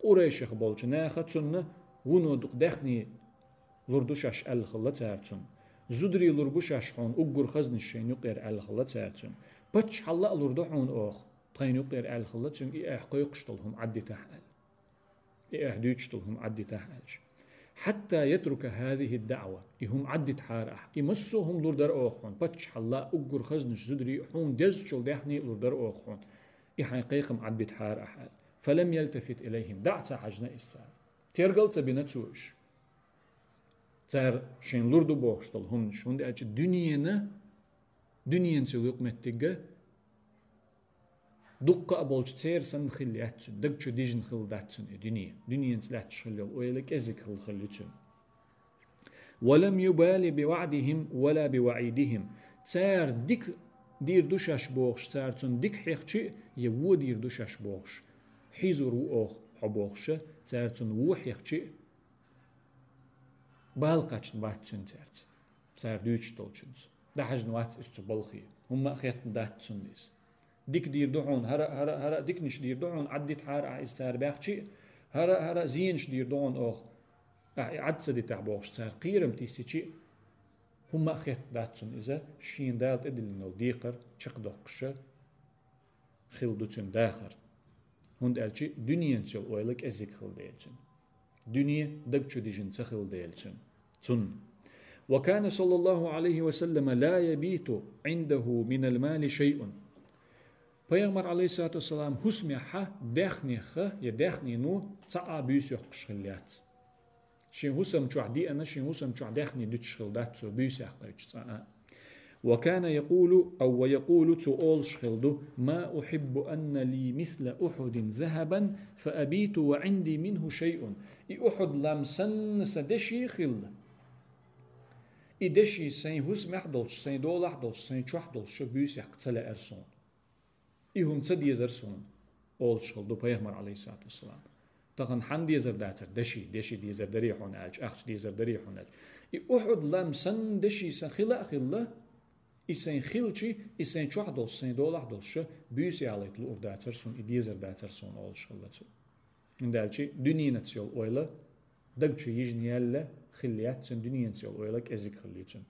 Къурайшех болчу наха цунна вуно дукха даьхни лур ду шаьш аьлла хилла цара цунна. Зударий лур бу шаьш хьуна, уггар хазнаш шайна юкъера аьлла хилла цара цунна. Паччахьалла а лур ду хьуна оха, тхайна юкъера аьлла хилла цуьнга, и айхьа кхойкхуш долу хӀума Ӏаддитахь аьлла. И айхьа дуьйцуш долу хӀума Ӏаддитахь аьлча. حتى يترك هذه الدعوة. И хӀума Ӏаддитахьара ахь. И массо а хӀума лур дара оха хьуна. Паччахьалла а, уггар хазнаш, зударий а, хьуна дезачул даьхни а лур дара оха хьуна. И хьайн кхайкхам Ӏаддитахьара ахь аьлла. فلم يلتفت إليهم. ДӀа а ца хьаьжна иза цара. Тергал а ца бина цо уьш. Цара шайна лур ду бохуш долу хӀуманаш. ХӀунда аьлча дуьненан, дуьненца юкъаметтиг а дуккха а болчу церан санна хилла яц цуьнан, даг чу дижина хилла дац цуьнан и дуьне. Дуьненца лаьтташ хилла йолу ойла кӀезиг хилла хилла ю цуьнан. ولم يبال بوعدهم ولا بوعيدهم. Цара дика дийр ду шаьш бохуш, цара цунна дика хьехчи а, я вон дийр ду шаьш бохуш, хьийзор ву оха хьо бохуша, цара цунна вон хьехчи а, бала кхаьчна бац цуьнан цаьрца, цара дуьйцуш долчуьнца. ДӀахьаьжна вац иза цу балхе, хӀумма а хеттина дац цунна иза. Дика дийр ду хьуна, хӀара, хӀара, хӀара, диканаш дийр ду хьуна, Ӏаддитахьара ахь иза цара баьхчи а, хӀара, хӀара, зенаш дийр ду хьуна оха, ахь и Ӏад ца дитахь бохуш, цара кхерам тиссичи а, хӀумма а хеттина дац цунна иза, шена Дала тӀедиллина йолу декхар чекхдоккхуша хилла ду цуьнан дахар. ХӀунда аьлча дуьненца йолу ойла кӀезиг хилла дела цуьнан. Дуьне даг чу дижина ца хилла дела цуьнан. Цунна. وكان صلى الله عليه وسلم لا يبيت عنده من المال شيء. Пайхамар, Ӏалайхиссалату вассалам, хӀусамехь даьхнех я даьхнино цхьа а буьйса йоккхуш хилла яц. Шен хӀусам чохь деана, шен хӀусам чохь даьхни дуьтуш хилла дац цо буьйса яккхуьйтуш цкъа а. وكان يقول أو ويقول, цо олуш хилла ду: ما أحب أن لي مثل أحد ذهبا فأبيت وعندي منه شيء. И Ухьуд лам санна сан деши хилла. И деши сайн хӀусамехь долчу, сайн долахь долчу, сайн чохь долчу ша буьйса яккха ца лаьара суна. И хӀума ца дезара суна, олуш хилла ду Пайхамар, Ӏалайхиссалату вассалам. Тахана хьанна дезар дацара деши, деши дезар дарий хьуна аьлча, ахча дезар дарий хьуна аьлча. И Ухьуд лам санна деши сан хила а хилла, и сайн хилчи, и сайн чохь долуш, сайн долахь долуш ша буьйса ялийта луур дацара суна, и дезар дацара суна, олуш хилла цо. ХӀунда аьлча дуьненца йолу ойла даг чу йижина яьлла хилла яц цуьнан, дуьненца йолу ойла кӀезиг хилла ю цуьнан.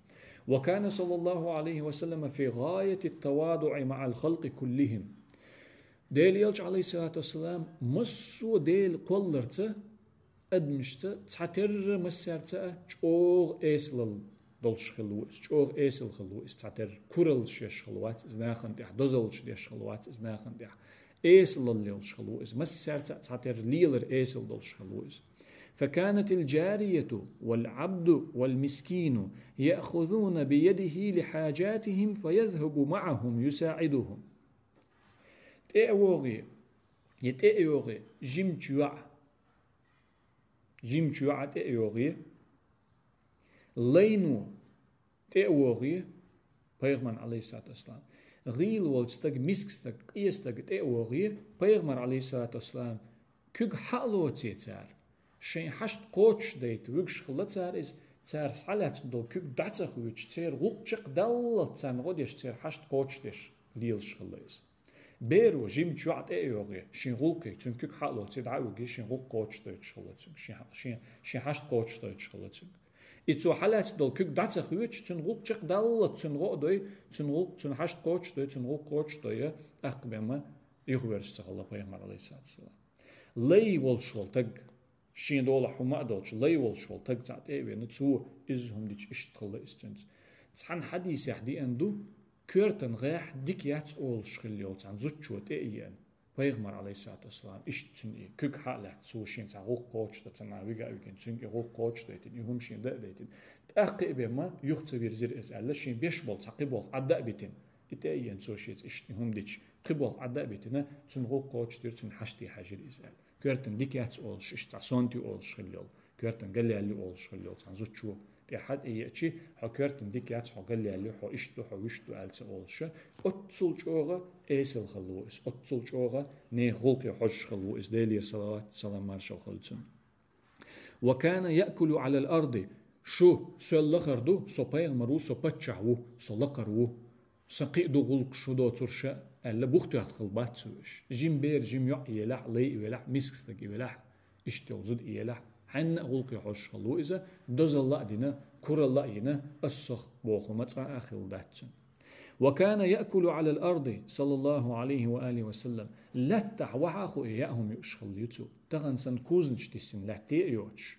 وكان صلى الله عليه وسلم في غاية التواضع مع الخلق كلهم. Делан элча, Ӏалайхиссалату вассалам, массо а Делан кхолларца Адамашца цхьатерра массаьрца а чӀогӀа эсалал долуш хилла ву иза, чӀогӀа эсала хилла ву иза цхьатерра, кураллаш еш хилла вац иза нахана тӀехь, дозаллаш деш хилла вац иза нахана тӀехь, эсалал йолуш хилла ву иза, массаьрца а цхьатерра лелар эсала долуш хилла ву иза. فكانت الجارية والعبد والمسكين يأخذون بيده لحاجاتهم فيذهب معهم يساعدهم. ТӀе а вогӀий, я тӀе а йогӀий, жимачу йоӀ, жимачу йоӀа тӀе а йогӀий, лайно тӀе а вогӀий, пайхамарна, Ӏалайхиссалату вассалам, гӀийла волчу стага, миска стага, къен стага тӀе а вогӀий, пайхамар, Ӏалайхиссалату вассалам, куьг хьа а лоций цара, шайн хьашт кхочушдайта вуьгуш хилла цара иза, цара схьалаьцна долу куьг дӀа ца хуьйцуш, церан гӀуллакх чекхдаллалц царна гӀо деш, церан хьашт кхочушдеш лелаш хилла иза. Беро жимачу йоӀа тӀе а йогӀий, шен гӀуллакхе, цуьнан куьг хьа а лоций, дӀа а вуьгий, шен гӀуллакх кхочушдойтуш хилла цуьнга, шен, шен, шен хьашт кхочушдойтуш хилла цуьнга. И цо хьалаьцна долу куьг дӀа ца хуьйцуш, цуьнан гӀуллакх чекхдаллалц, цуьнан гӀо а дой, цуьнан гӀуллакх, цуьнан хьашт кхочушдой, цуьнан гӀуллакх кхочушдой, тӀаккха бен ма юхаверзаш ца хилла пайхамар, Ӏалайхиссалату вассалам. Лай волуш волу таг, шен долахь хӀума а долчу, лай волуш волу таг цхьаъ тӀе а веана, цо изза хӀума дича иштта хилла иза цуьнца. Цхьана хьадисехь деана ду, коьртан гӀехь дика яц олуш хилла йолу цхьана зудчо тӀе а еана, пайхамар, Ӏалайхиссалату вассалам, иштта цуьнан и куьг хьа а лаьцна, цо шен цхьа гӀуллакх кхочушдан ца нахь вига а вигина, цуьнга и гӀуллакх кхочушдайтина, и хӀума шен дан а дайтина. ТӀаккха а бен ма юха ца вирзира иза аьлла, шен беш болу цхьа кхиболх Ӏадда а битина. И тӀе а еана цо шеца иштта и хӀума дича, кхиболх Ӏадда а битина, цуьнан гӀуллакх кхочушдира, цуьнан хьаштий хьаьжира иза аьлла. Коьртан дика яц олуш, иштта цхьа сонта ю олуш хилла йолу, коьртан галъяьлла ю олуш хилла йолу цхьана зудчо тӀе хьа тӀе еачи, хьо коьртан дика яц, хьо галъяьлла ю, хьо иштта ду, хьо вуьшта ду аьлла ца олуш, оццул чӀогӀа эсала хилла ву иза, оццул чӀогӀа нехан гӀуллакхе хьожуш хилла ву иза, Делера салават, салам, маршалла хуьлда цунна. وكان يأكل على الأرض. Шу, со лакхара ду, со пайхамар ву, со паччахь ву, со лакхара ву. Сан кхин а ду гӀуллакхаш, шу доцурш а, аьлла, бух тоьхна хилла бац цо уьш. Жима бер, жима йоӀ елахь, лай и велахь, миска стаг и велахь, иштта йолу зуда и елахь, хьенна а гӀуллакхе хьожуш хилла ву иза, дозалла а дина, куралла а йина, ас сох боху хӀума цкъа а хилла дац цуьнан. وكان يأكل على الأرض صلى الله عليه وآله وسلم. Лаьттахь вахьа а хууш яа хӀума юуш хилла ю цо. Тахана санна кузанаш тиссина лаьтте а йоцуш,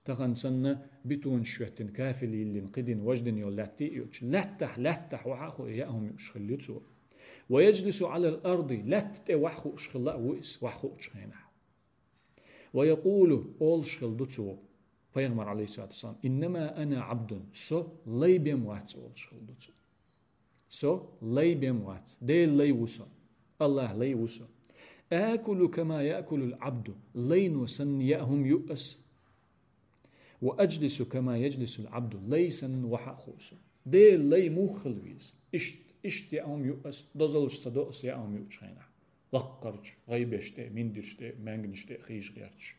тахана санна бетонаш шоьттина, кафель йиллина, кхидина, важдина йолу лаьтте а йоцуш, лаьттахь, лаьттахь вахьа а хууш яа хӀума юуш хилла ю цо. ويجلس على الأرض, лаьтта тӀе вахьа хууш хилла а ву иза, вахьа хуучу хенахь. ويقول, олуш хилла ду цо, пайхамар, Ӏалайхиссалату вассалам: إنما أنا عبد, со лай бен вац, олуш хилла ду цо. Со лай бен вац, Делан лай ву со, АллахӀан лай ву со. آكل كما يأكل العبد, лайно санна яа хӀума ю ас. وأجلس كما يجلس العبد, лай санна вахьа а хуу со. Делан лай муха хила веза? Иштта, иштта яа хӀума ю ас, дозаллаш ца до ас яа хӀума юучу хенахь. Лаккхарчу гӀайбеш тӀе, миндарш тӀе, маьнганаш тӀе хийжа гӀерташ.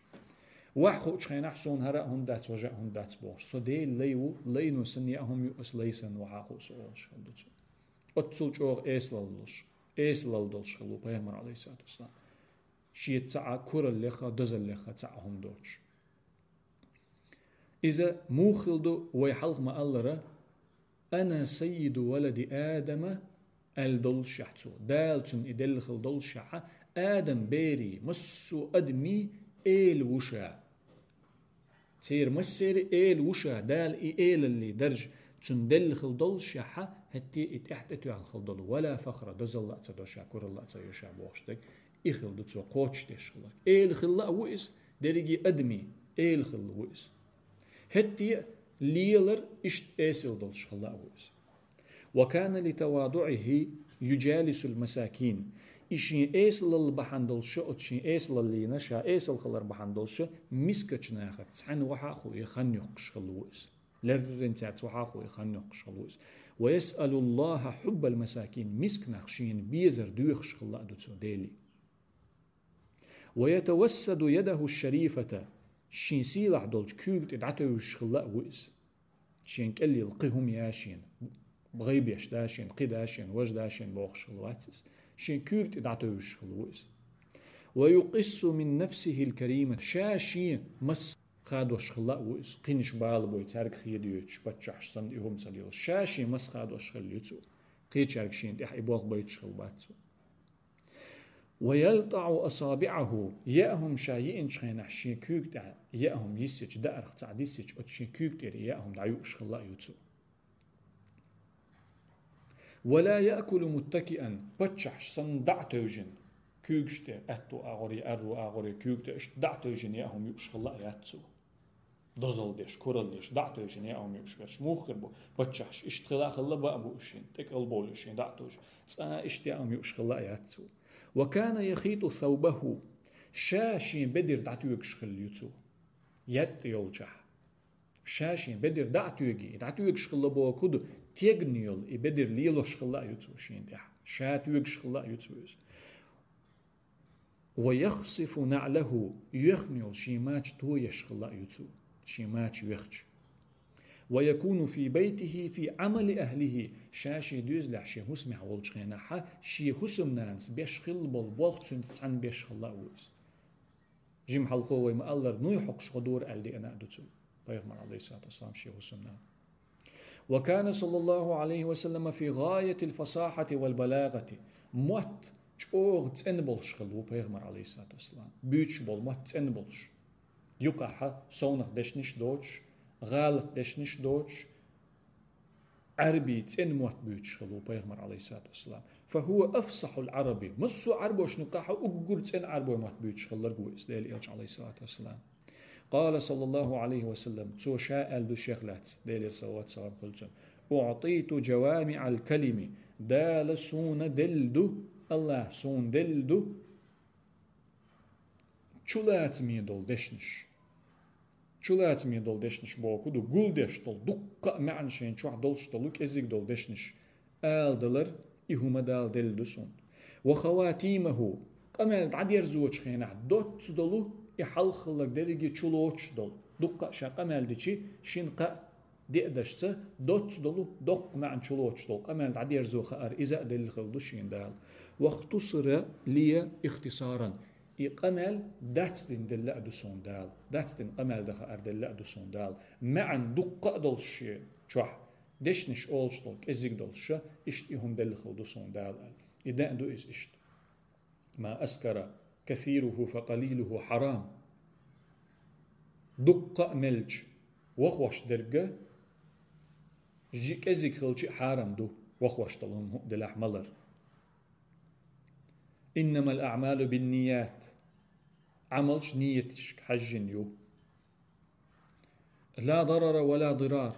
Вахьа хуучу хенахь суна хӀара а хӀума дац, важа а хӀума дац бохуш. Со Делан лай ву, лайно санна яа хӀума ю ас, лай санна вахьа а хуу со, олуш хилла ду цо. Оццул чӀогӀа эсалал долуш, эсалал долуш хилла ву пайхамар, Ӏалайхиссалату вассалам. Шеца цхьа а кураллех а, дозаллех а цхьа а хӀума доцуш. Иза муха хилла ду, вай хьалха ма-аллара: «Ана саййиду валади Адама», аьлла доллушехь цо, Дала цунна и делла хилла доллушехь, Адам берийн, массо а адамийн эла ву ша. Церан массеран эла ву ша, Дала и элаллин даржа цунна делла хилла доллушехь, хӀетте а и тӀаьхьа тӀетоьхна хилла долу, «вала фахра», дозалла а ца до ша, куралла а ца йо ша бохуш дерг, и хилла ду цо кхочушдеш хилар. Эла хилла а ву иза, дерриге а адамийн эла хилла ву иза. ХӀетте а лелар иштта эсала долуш хилла а ву иза. «Ва кана ли тавадуӀихи юджалисул масакин». И шен эсалалла бахьана долуш, оцу шен эсалаллина, ша эсала хилар бахьана долуш, мискачу нахаца цхьаьна вахьа а хууш, хан йоккхуш хилла ву иза. Леррина цаьрца вахьа а хууш, хан йоккхуш хилла ву иза. «Ва ясъалуллаха хьуббал масакин». Миска нах шена безар доьхуш хилла а ду цо Деле. «Ва ятавассаду ядаху шарифата». Шен сийлахь долчу куьйга тӀе дӀатевжаш хилла а ву иза. Шен кӀеллила кхин хӀума яшина, гӀайбеш дашина, кхин дашина, важа дашина бохуш хилла вац иза. Шен куьйга тӀе дӀатевжаш хилла ву иза. «Ва юкъиссу мин нафсихил карима». Ша шен мас хадош хилла а ву иза. Кхинаш бала бой, цаьрга хедоьцуш, паччахьаш санна и хӀума ца лелаш. Ша шен мас хадош хилла ю цо. Кхечаьрга шена тӀехь и болх байташ хилла бац цо. ويلطع أصابعه, яа хӀума ша йиъначу хенахь шен куьйга тӀехь яа хӀума йиссича, даарах цхьаъ диссича, оцу шен куьйга тӀера яа хӀума дӀаюуш хилла а ю цо. ولا يأكل متكئا, паччахьаш санна дӀа а тевжина, куьйгаш тӀе, аьтту агӀор я, аьрру агӀор я, куьйга тӀе иштта дӀа а тевжина яа хӀума юуш хилла а яц цо. Дозалла деш, куралла деш, дӀа а тевжина яа хӀума юуш верш муха хир бу? Паччахьаш иштта хила а хилла, баа бу уьш шена, тӀекӀал бовлуш шена дӀа а тевжина. Цкъа а иштта яа хӀума юуш хилла а яц цо. وكان يخيط ثوبه, ша шен бедар дӀатоьгуш хилла ю цо. Ятта йолчохь. Ша шен бедар дӀа а тоьгий, и дӀатоьгуш хилла бохург хӀун ду, тегна йолу и бедар лелош хилла а ю цо шена тӀехь. Ша тоьгуш хилла а ю цо иза. ويخصف نعله, йоьхна йолу шен мача тоеш хилла а ю цо, шен мача йоьхча. ويكون في بيته في عمل أهله, ша шен доьзалехь шен хӀусамехь волчу хенахь, шен хӀусамнанас беш хилла болу болх цуьнца цхьаьна беш хилла а ву иза. Жима хьалхо вай ма-аллара, нуй хьокхуш гӀо дора аьлла деана а ду цо, пайхамар, алейхиссалату вассалам, шен хӀусамнана. وكان صلى الله عليه وسلم في غاية الفصاحة والبلاغة. Мотт чӀогӀа цӀена болуш хилла ву пайхамар, алейхиссалату вассалам. Буьйцуш болу мотт цӀена болуш. Юкъахь совнах дешнаш доцуш, гӀалат дешнаш доцуш, Ӏаьрбийн цӀена мотт буьйцуш хилла ву пайхамар, алейхиссалату вассалам. فهو أفصح العرب. Массо а Ӏаьрбошна юкъахь уггар цӀена Ӏаьрбийн мотт буьйцуш хилларг ву иза, Делан элча, алейхиссалату вассалам. قال صلى الله عليه وسلم, цо ша аьлла ду шех лаьцна, Делера салават-салам хуьлда цунна: أعطيت جوامع الكلم, Дала суна делла ду, Аллаха суна делла ду чулацаме долу дешнаш. Чулацаме долу дешнаш бохург ду, гулдеш долу, дуккха а маьӀна шайн чохь долуш долу, кӀезиг долу дешнаш аладалар, и хӀума Дала делла ду суна. وخواتيمه, къамел дӀадерзочу хенахь доцца долу, и хьалхалларг дерриге чулоцуш долу. Дуккха а ша къамел дичи, шина-кхаа деа дашца доцца долу, доккха маьӀна чулоцуш долу къамел дӀадерзо хаар, иза а делла хилла ду шена Дала. واختصر لي اختصارا. И къамел дацдина делла а ду суна Дала. Дацдина къамел дан хаар делла а ду суна Дала. МаьӀна дуккха а долуш шен чохь, дешнаш олуш долу, кӀезиг долуш ша, иштта и хӀума делла хилла ду суна Дала аьлла. И деа ду иза иштта. ما أسكر كثيره فقليله حرام. Дуккха а мелча, вахош дерг а, жи-, кӀезиг хилча а хьарам ду, вахош долу хӀума хӀуъа делахь малар. إنما الأعمال بالنيات. Ӏамалш нияташка хьаьжжина ю. لا ضرر ولا ضرار.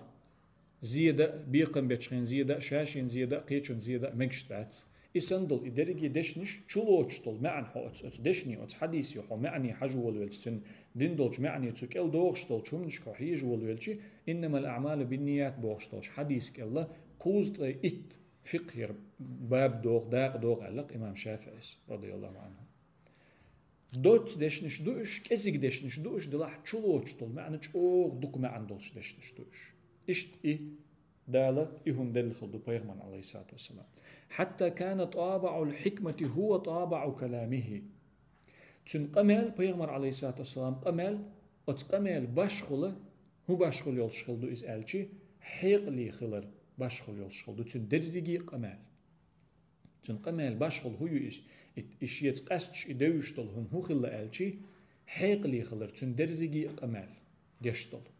Зеда а, бекхам бечу хенахь зеда а, ша-шена зеда а, кхечунна зеда а мегаш дац. И санна долу и дерриге дешнаш чулоцуш долу маьӀна хьо оцу, оцу дешнийн, оцу хьадисийн хьо маьӀне хьажа волавелча, цуьнан дина долчу маьӀне цу кӀел догӀуш долчу хӀуманашка хьо хьежа волавелча, إنما الأعمال بالنيات бохуш долчу хьадисан кӀел кхузткъе итт фикъхера баб догӀу, дакъа догӀу аьлла имам ШафиӀис, радияллаху Ӏанху. Доцца дешнаш ду уьш, кӀезиг дешнаш ду уьш, делахь чулоцуш долу маьӀна чӀогӀа дукха маьӀна долуш дешнаш ду уьш. Иштта и Дала и хӀума делла хилла ду пайхамарна, алейхиссалату вассалам. حتى كان طابع الحكمة هو طابع كلامه. Цуьнан къамел, пайхамар, алейхиссалату вассалам, къамел, оцу къамел башхула, хӀун башхула йолуш хилла ду иза аьлчи, хьекъале хилар башхула йолуш хилла ду цуьнан дерриге а къамел. Цуьнан къамел башхула хӀун ю иза? И, и шеца къаьсташ, и девзаш долу хӀума хӀун хилла аьлчи, хьекъале хилар цуьнан дерриге а къамел деш долу.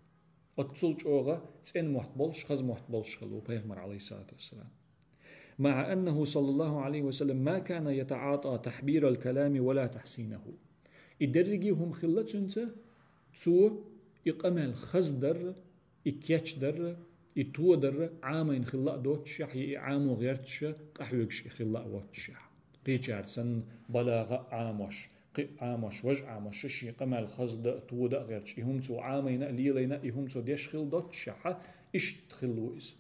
Оццул чӀогӀа цӀена мотт болуш, хаза мотт болуш хилла ву пайхамар, алейхиссалату вассалам. مع أنه صلى الله عليه وسلم ما كان يتعاطى تحبير الكلام ولا تحسينه. И дерриге а хӀума хилла цуьнца, цо и къамел хаза дарра, и кечдарра, и тодарра Ӏамийна хилла а доццушехь, я и Ӏамо гӀерташ, къахьоьгуш и хилла а воццушехь. Кхечара санна балагӀа а Ӏамош, кхин а Ӏамош, важа Ӏамош, шен къамел хаза дан а, тодан а гӀерташ, и хӀума цо Ӏамийна а, лелийна а, и хӀума цо деш хилла доццушехь, иштта хилла ву иза.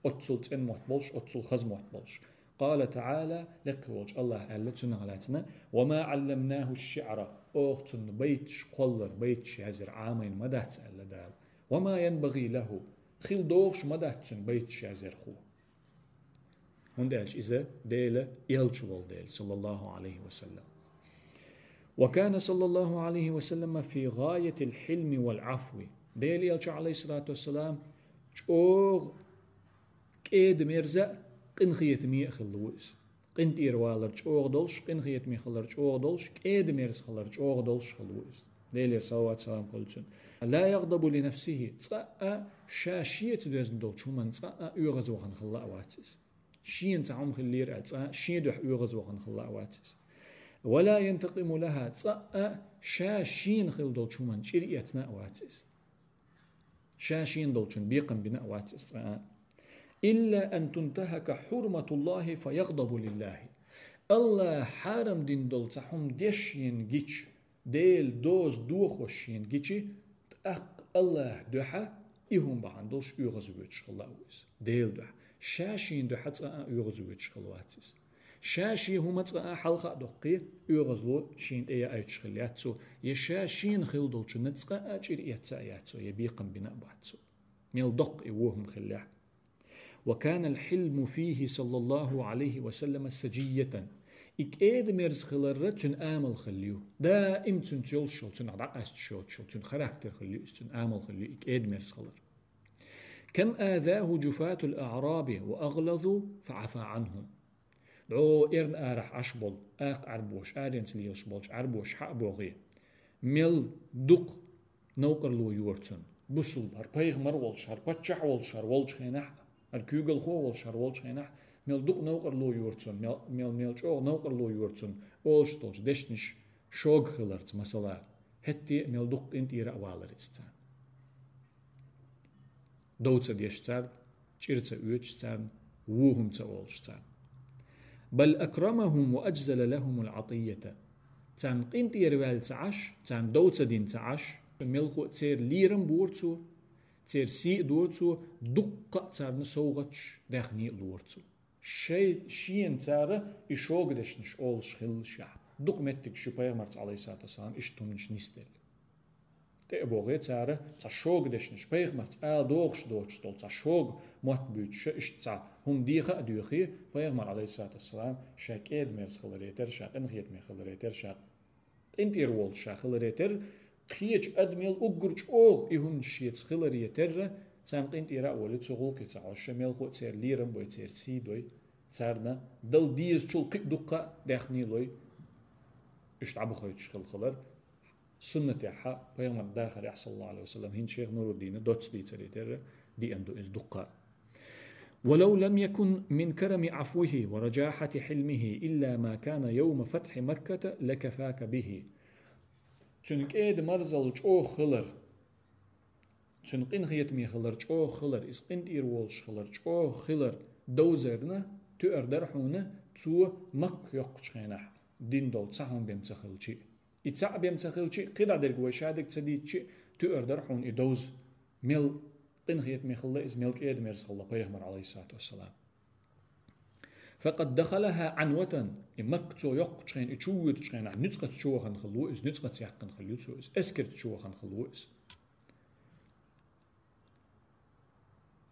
Оццул цӀена мотт болуш, оццул хаза мотт болуш. قال تعالى, лекха волчу Аллаха аьлла цунах лаьцна: وما علمناه الشعر, оха цунна байташ кхоллар, байташ язъяр Ӏамийна ма дац аьлла Дала. وما ينبغي له, хила догӀуш ма дац цуьнан байташ язъярхо. ХӀунда аьлча иза Делан элча волу дела, саллаллаху Ӏалайхи ва саллам. وكان صلى الله عليه وسلم في غاية الحلم والعفو. Делан элча, Ӏалайхиссалату вассалам, чӀогӀа кӀеда-мерза а, къинхетаме а хилла ву иза. КъинтӀера валар чӀогӀа долуш, къинхетаме хилар чӀогӀа долуш, кӀеда-мерза хилар чӀогӀа долуш хилла ву иза. Делера салават-салам хуьлда цунна. لا يغضب لنفسه, цкъа а ша шеца доьзна долчу хӀуманна цкъа а оьгӀазвахана хилла а вац иза. Шена цхьа хӀума хиллера аьлла, цкъа а шен дуьхьа оьгӀазвахана хилла а вац иза. ولا ينتقم لها, цкъа а ша шена хилла долчу хӀуманна чӀир эцна а вац иза. Ша шена долчунна бекхам бина а вац иза цкъа а. إلا أن تنتهك حرمة الله فيغضب لله. АллахӀа хьарам дина долу цхьа хӀума деш шена гича, Делан доза дохош шена гича, тӀаккха АллахӀан дуьхьа и хӀума бахьана долуш оьгӀазвоьдуш хилла а ву иза. Делан дуьхьа. Ша шена дуьхьа цкъа а оьгӀазвоьдуш хилла вац иза. Ша шен хӀума цкъа а хьалха а доккхий, оьгӀазло шена тӀе яийтуш хилла яц цо, я ша шена хилла долчунна цкъа а чӀир эцна а яц цо, я бекхам бина а бац цо. Мел доккха и вон хӀума хиллехь. وكان الحلم فيه صلى الله عليه وسلم سجية. И кӀеда-мерза хилар цуьнан амал хилла ю. Даим цуьнца йолуш йолу, цуьнах дӀакъаьсташ йоцуш йолу, цуьнан характер хилла ю иза, цуьнан амал хилла ю и кӀеда-мерза хилар. كم آذاه جفاة الأعراب وأغلظوا فعفا عنهم. ДӀо эрна арахь Ӏаш болу, акха Ӏаьрбоша, аренца лелаш болчу Ӏаьрбоша хьа а богӀий, мел дукха новкъарло йора цунна. Бусулба, хӀара пайхамар а волуш, хӀара паччахь а волуш, хӀара волчу хенахь, хӀара куьйгалхо а волуш, хӀара волчу хенахь, мел дукха новкъарло йора цунна, мел, мел, мел чӀогӀа новкъарло йора цунна, олуш долчу дешнаш шога хиларца, масала, хӀетте а мел дукха къинтӀера а валара иза царна. Дов ца деш царна, чӀир ца оьцуш царна, вон хӀума ца олуш царна. بل أكرمهم وأجزل لهم العطية. Царна къинтӀера ваьлла ца Ӏаш, царна дов ца дина ца Ӏаш, мелхо а церан лерам бора цо, церан сий а дора цо, дуккха а царна совгӀаташ даьхний а лора цо. Шай-, шена цара и шога дешнаш олуш хиллашехь, дукха меттигаш ю пайхамарца, Ӏалайхиссалату вассалам, иштта хӀуманаш нисделла. ТӀе а богӀий цара цхьа шога дешнаш, пайхамарца ала догӀуш доцуш долу цхьа шога мотт буьйцуш, иштта цхьа хӀума деха а доьхий, пайхамар, Ӏалайхиссалату вассалам, ша кӀеда-мерза хиларе терра, ша къинхетаме хиларе терра, ша къинтӀера волуш ша хиларе терра, кхечу адамел уггар чӀогӀа и хӀуманаш шеца хиларе терра, царна къинтӀера а волий, цу гӀуллакхе ца хьожуш, мелхо а церан лерам бой, церан сий дой, царна дала дезачул кхин а дуккха а даьхний лой, уьш дӀабахойтуш хила хилар. Суннатехь, пайхамаран дахарехь, саллаллаху Ӏалайхи ва саллам, хӀинца шайх Нуруддина доцца дийцаре терра деана ду иза дуккха а. ولو لم يكن من كرم عفوه ورجاحة حلمه إلا ما كان يوم فتح مكة لكفاك به. Цуьнан кӀеда-марзалла чӀогӀа хилар, цуьнан къинхетаме хилар чӀогӀа хилар, иза къинтӀера волуш хилар чӀогӀа хилар довзарна, тоьар дара хьуна цо Макка йоккхучу хенахь дина долу цхьа хӀума бен ца хилчи а. И цхьаъ бен ца хилчи а, кхидӀа дерг вай шадерг ца дийцчи а, тоьар дара хьуна и довза. Мел къинхетаме хилла иза, мел кӀеда-мерза хилла пайхамар, Ӏалайхиссалату вассалам. فقد دخلها عنوة, и Макка цо йоккхучу хенахь, и чу воьдучу хенахь, нуьцкъаца чу вахана хилла ву иза, нуьцкъаца яьккхина хилла ю цо иза, эскарца чу вахана хилла ву иза.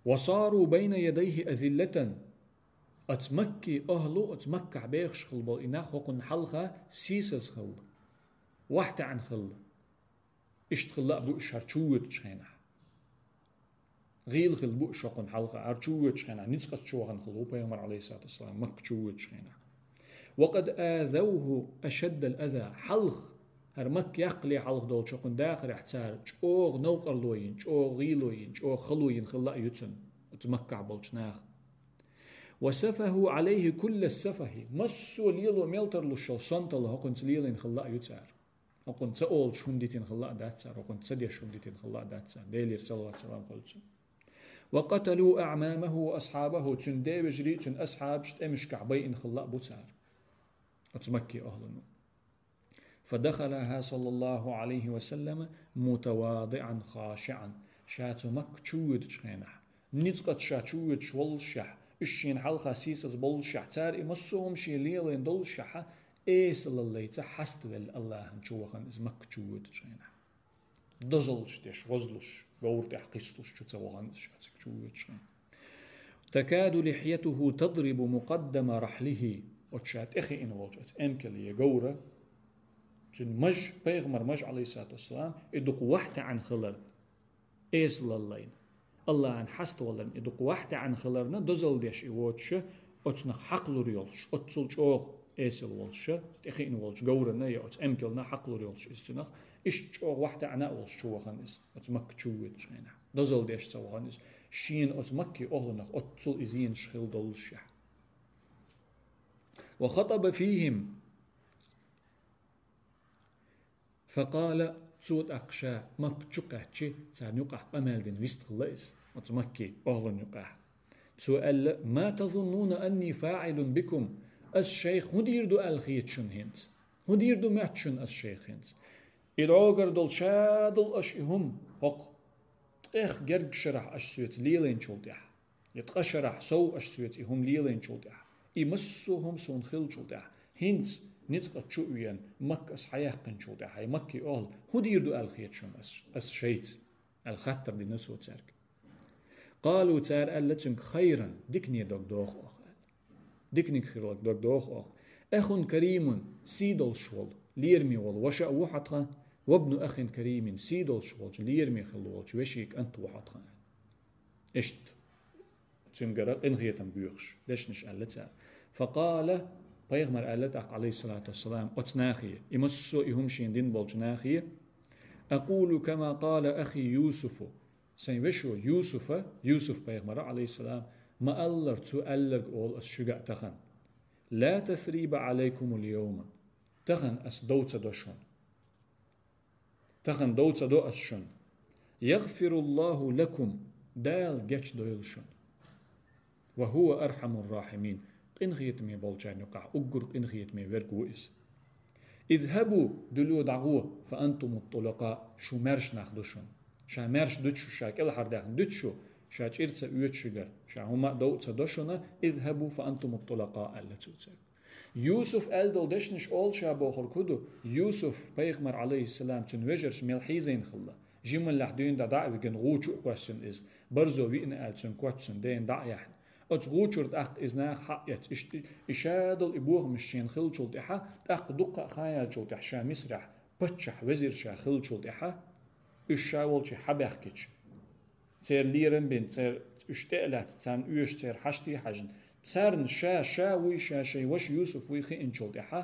وصاروا بين يديه أذلة. Оцу Макки ахӀлу, оцу Маккахь бехаш хилла болу и нах хӀокхунна хьалха сийсаза хилла, вахьтаьӀна хилла. Иштта хилла а бу уьш хӀара чу воьдучу хенахь. ГӀийла хилла бу уьш хӀокхунна хьалха, хӀара чу воьдучу хенахь, нуьцкъаца чу вахана хилла ву пайхамар, Ӏалайхиссалату вассалам, Макка чу воьдучу хенахь. وقد آذوه أشد الأذى. Хьалха, хӀара Макка яккхале хьалха долчу хӀокхунна дахарехь цара чӀогӀа новкъарло йина, чӀогӀа гӀийло йина, чӀогӀа хало йина хилла а ю цунна, оцу Маккахь болчу наха. وسفهوا عليه كل السفه. Массо а лело мел тарлуш йолу сонталла хӀокхунца лелийна хилла а ю цара. ХӀокхунна ца олуш хӀума дитина хилла а дац цара, хӀокхунна ца деш хӀума дитина хилла а дац цара. Делера салават-салам хуьлда цунна. وقتلوا أعمامه وأصحابه, цуьнан девежарий, цуьнан асхьабаш тӀемашкахь байина хилла а бу цара оцу Макки ахӀлуно. فدخلها صلى الله عليه وسلم متواضعا خاشعا. Ша цу Макка чу воьдучу хенахь, ницкъаца ша чу воьдуш воллушехь, уьш шена хьалха сийсаза боллушехь, цара и массо а хӀума шен лелийна доллушехь, эсалаллайца хьаставелла АллахӀана чу вахана иза Макка чу воьдучу хенахь. Дозаллаш деш, гӀозлуш, говра тӀехь кхиссалуш чу ца вахана иза ша цига чу воьдучу хенахь. تكاد لحيته تضرب مقدم رحله. Оцу ша тӀе хиъна волчу оцу эмкала я говра, цуьнан маж, пайхамар маж, Ӏалайхиссалату вассалам, и дукха вахьтаьӀна хиларна, эсалаллайна, АллахӀана хьаставаларна, и дукха вахьтаьӀна хиларна, дозалла деш и воцуша, оцунах хьакхалур йолуш, оццул чӀогӀа эсала волуш, тӀекхиъна волчу говрана я оцу эмкална хьакхалур йолуш иза цунах, иштта чӀогӀа вахтаьӀна а волуш чу вахана иза, оцу Макка чу воьдучу хенахь. Дозалла деш ца вахана иза, шена оцу Макки охьлунах оццул и зенаш хила доллушехь. وخطب فيهم. فقال, цо тӀаккха ша Макка чу кхаьччи, царна юкъахь къамел дина вистхилла иза, оцу Макки охьлун юкъахь. Цо аьлла: ما تظنون أني فاعل بكم؟ Ас шайх хӀун дийр ду аьлла хета шуна хӀинца? ХӀун дийр ду моьтту шуна ас шайх хӀинца? И дӀогара долу ша долу аша и хӀума хӀокху ткъех герга шарахь аша соьца лелайначул тӀаьхьа, я ткъа шарахь сов аша соьца и хӀума лелайначул тӀаьхьа, и массо а хӀума суна хиллачул тӀаьхьа, хӀинца ницкъ чу а веана, Макка ас хьаяьккхинчул тӀаьхьа, хьайн Макки охьла хӀун дийр ду аьлла хета шуна ас, ас шайца? Аьлла хаттар дина цо цаьрга. قالوا, цара аьлла цуьнга: خيرا, дикане дог доху оха аьлла. Диканиг хиларг дог доху оха. أخ كريم, сий долуш волу, лераме волу ваша а ву хьо тхан, وابن أخ كريم, сий долуш волчу, лераме хилла волчу вешин кӀант ву хьо тхан аьлла. Иштта цуьнгара къинхетам боьхуш, дешнаш аьлла цара. فقال, пайхамар аьлла тӀаккха, عليه الصلاة والسلام, оцу нахе, и массо а и хӀума шена дина болчу нахе: أقول كما قال أخي يوسف, сайн вешо Юсуфа, Юсуф-пайхамара, عليه السلام, ма-аллара цо аьлларг олу ас шуьга а тахана: لا تثريب عليكم اليوم, тахана ас дов ца до шуна. Тахана дов ца до ас шуна. يغفر الله لكم, Дала гечдойла шуна. وهو أرحم الراحمين, къинхетаме болчарна юкъахь уггар къинхетаме верг ву иза. اذهبوا, дуьло дӀагӀо, فأنتم الطلقاء, шу маьрша нах ду шуна. Ша маьрша дуьту шу, ша кӀелхьардаьхна дуьту шу, ша чӀир ца оьцу шуьгара, ша хӀума а дов ца до шуна, اذهبوا فأنتم الطلقاء, аьлла цо цаьрга. Юсуф аьлла долу дешнаш олуш а бохург хӀун ду? Юсуф-пайхамар, عليه السلام, цуьнан вежарша мел хьийзийна хилла. Жималлехь дуьйна дӀа а вигина, гӀу чу а кхоьссина иза, барзо виъна аьлла цуьнан коч цуьнан дена дӀа а яьхьна. Оцу гӀу чуьра тӀаккха иза наха хьаэцна, иштта и ша долу и бохамаш шена хиллачул тӀаьхьа, тӀаккха дуккха а хан яьллачул тӀаьхьа ша Мисрехь паччахь везир ша хиллачул тӀаьхьа, уьш ша волчу хьабаьхкича, церан лерам бина, церан уьш тӀе а лаьцна, царна оьшуш церан хьаштий хьаьжна, царна ша, ша вуй, ша шайн ваша Юсуф вуй хиъначул тӀаьхьа,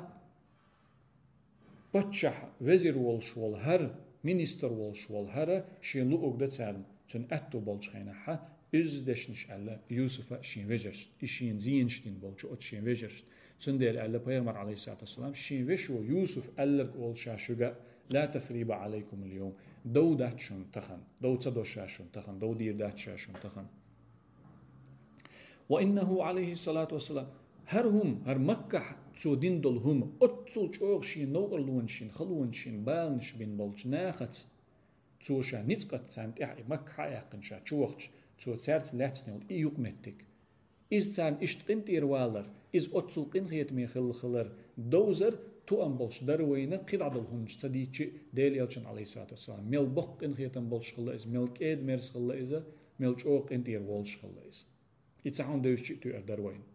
паччахь везир волуш волу хӀара, министр волуш волу хӀара шен луъург дан царна, цуьнан аьтту болчу хенахьа, изза дешнаш аьлла Юсуфа шен вежаршна, и шена зенаш дина болчу оцу шен вежаршна. Цундела аьлла пайхамар, عليه الصلاة والسلام, шен вешо Юсуф аьлларг олу ша шуьга: لا تثريب عليكم اليوم, дов дац шуна тахана, дов ца до ша шуна тахана, дов дийр дац ша шуна тахана. وإنه, عليه الصلاة والسلام, хӀара хӀума, хӀара Маккахь цо дина долу хӀума, оццул чӀогӀа шен новкъарлонаш, шен халонаш, шен баланаш бина болчу нахаца, цо ша ницкъаца царна тӀехь и Макка хьа а яьккхина ша чу вахча, цо цаьрца лаьцна йолу и юкъаметтиг. Иза царна иштта къинтӀера валар, иза оццул къинхетаме хилла хилар, довзар тоам болуш дара вайна, кхидӀа долу хӀуманаш ца дийцчи а, Делан элчан, عليه الصلاة والسلام, мел боккха къинхетам болуш хилла иза, мел кӀеда-мерза хилла иза, мел чӀогӀа къинтӀера волуш хилла иза. И цхьа хӀума девзчи а тоьар дара вайна.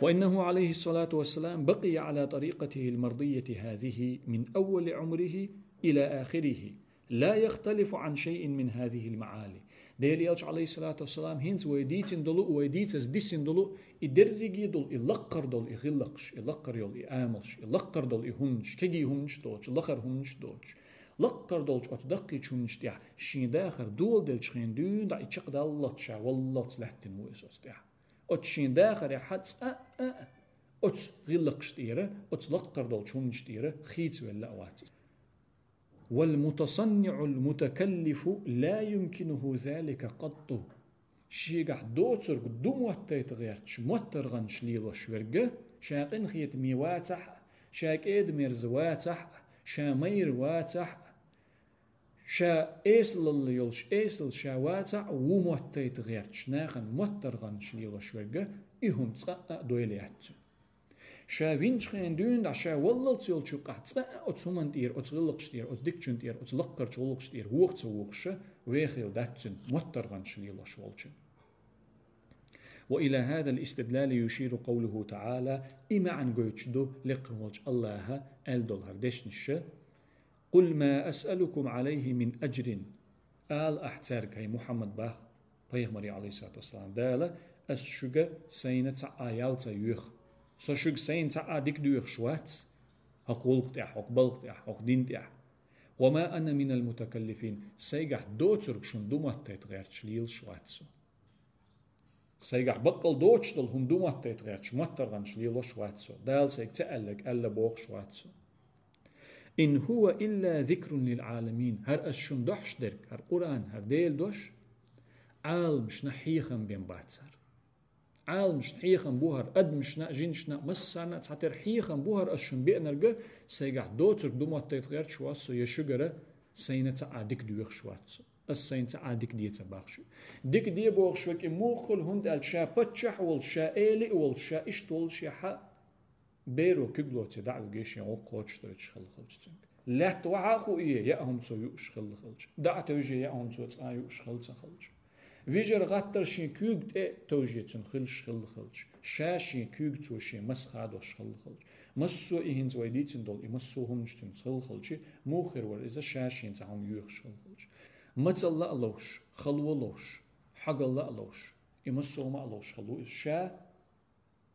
وإنه, عليه الصلاة والسلام, بقي على طريقته المرضية هذه من أول عمره إلى آخره، لا يختلف عن شيء من هذه المعالي. Делан элча, عليه الصلاة والسلام, хӀинца вай дийцина долу, вай дийцаза дисина долу, и дерриге долу, и лаккхара долу, и гӀиллакхаш, и лаккхара йолу, и амалш, и лаккхара долу, и хӀуманаш, кегий хӀуманаш доцуш, лахара хӀуманаш доцуш, лаккхара долчу оцу даккхийчу хӀуманаш тӀехь шен дахар доладелчу хенахь дуьйна дӀа и чекхдаллалц ша валлалц лаьттина ву иза оцу тӀехь. Оцу шен дахарехь цкъа а оцу гӀиллакхаш тӀера, оцу лаккхара долчу хӀуманаш тӀера хийцавелла а вац иза. والمتصنع المتكلف لا يمكنه ذلك قط. Шегахь доцург ду моттайта гӀерташ, моттаргӀанаш лелош верг, ша къинхетаме вацахь а, ша кӀеда-мерза вацахь а, ша майра вацахь а, ша эсалалла йолуш эсала ша вацахь а, ву моттайта гӀерташ, нахана моттаргӀанаш лелош верг, и хӀума цкъа а дойла яц цуьнан. Ша винчу хенахь дуьйна дӀа ша валлалц йолчу юкъахь цкъа а оцу хӀуманна тӀера, оцу гӀиллакхаш тӀера, оцу дикачунна тӀера, оцу лаккхарчу гӀуллакхаш тӀера вохаца вухуша, вехийла дац цуьнан моттаргӀанаш лелош волчун. وإلى هذا الاستدلال يشير قوله تعالى, и маьӀна гойтуш ду лекха волчу АллахӀа аьлла долу хӀара дешнаш: قل ما أسألكم عليه من أجر. Ала ахь цаьрга, хӀай Мухьаммад, бах, пайхамаре, عليه الصلاة والسلام, Дала Ас шуьга сайна цхьа а ял ца йоьху. Со шуьга сайна цхьа а дика доьхуш вац. ХӀокху гӀуллакх тӀехь, хӀокху балха тӀехь, хӀокху дин тӀехь. وما أنا من المتكلفين. Сайгахь доцург шуна ду моттайта гӀерташ лелаш вац со. Сайгахь баккъал доцуш долу хӀума ду моттайта гӀерташ моттаргӀанаш лелош вац со. Дала сайга ца аьлларг аьлла бохуш вац со. إن هو إلا ذكر للعالمين. ХӀара ас шуна дохьуш дерг, хӀара Къуръан, хӀара Делан дош, Ӏаламашна хьехам бен бац хӀара. Ӏаламашна хьехам бу хӀара, адамашна а, жинашна а, массарна а цхьатера хьехам бу хӀара ас шуна беанарг, сайгахь доцург ду моттайта гӀерташ вац со, я шуьгара сайна цхьа а дика доьхуш вац со. Ас сайна цхьа а дика де ца боху шуьга. Дика де бохуш верг и муха хуьлу, хӀунда аьлча ша паччахь а волуш, ша эли а волуш, ша иштта волушехь а, беро куьг лоций дӀа а вуьгий шен гӀуллакх кхочушдойтуш хилла хилча цуьнга. Лаьтта вахьа а хууьй, яа хӀума цо юуш хилла хилча. ДӀа а тевжий, яа хӀума цо цкъа а юуш хилла ца хилча. Вижар гӀаттар шен куьйга тӀе а тевжий цуьнан хуьлуш хилла хилча. Ша шен куьйга цо шен маса хадош хилла хилча. Массо а и хӀинца вай дийцина долу, и массо а хӀуманаш цуьнца хилла хилча, муха хир вара иза ша шен цхьа хӀума йоьхуш хилла хилча. Мацалла а ловш, хало а ловш, хьогалла а ловш, и массо а хӀума а ловш хилла ву иза ша,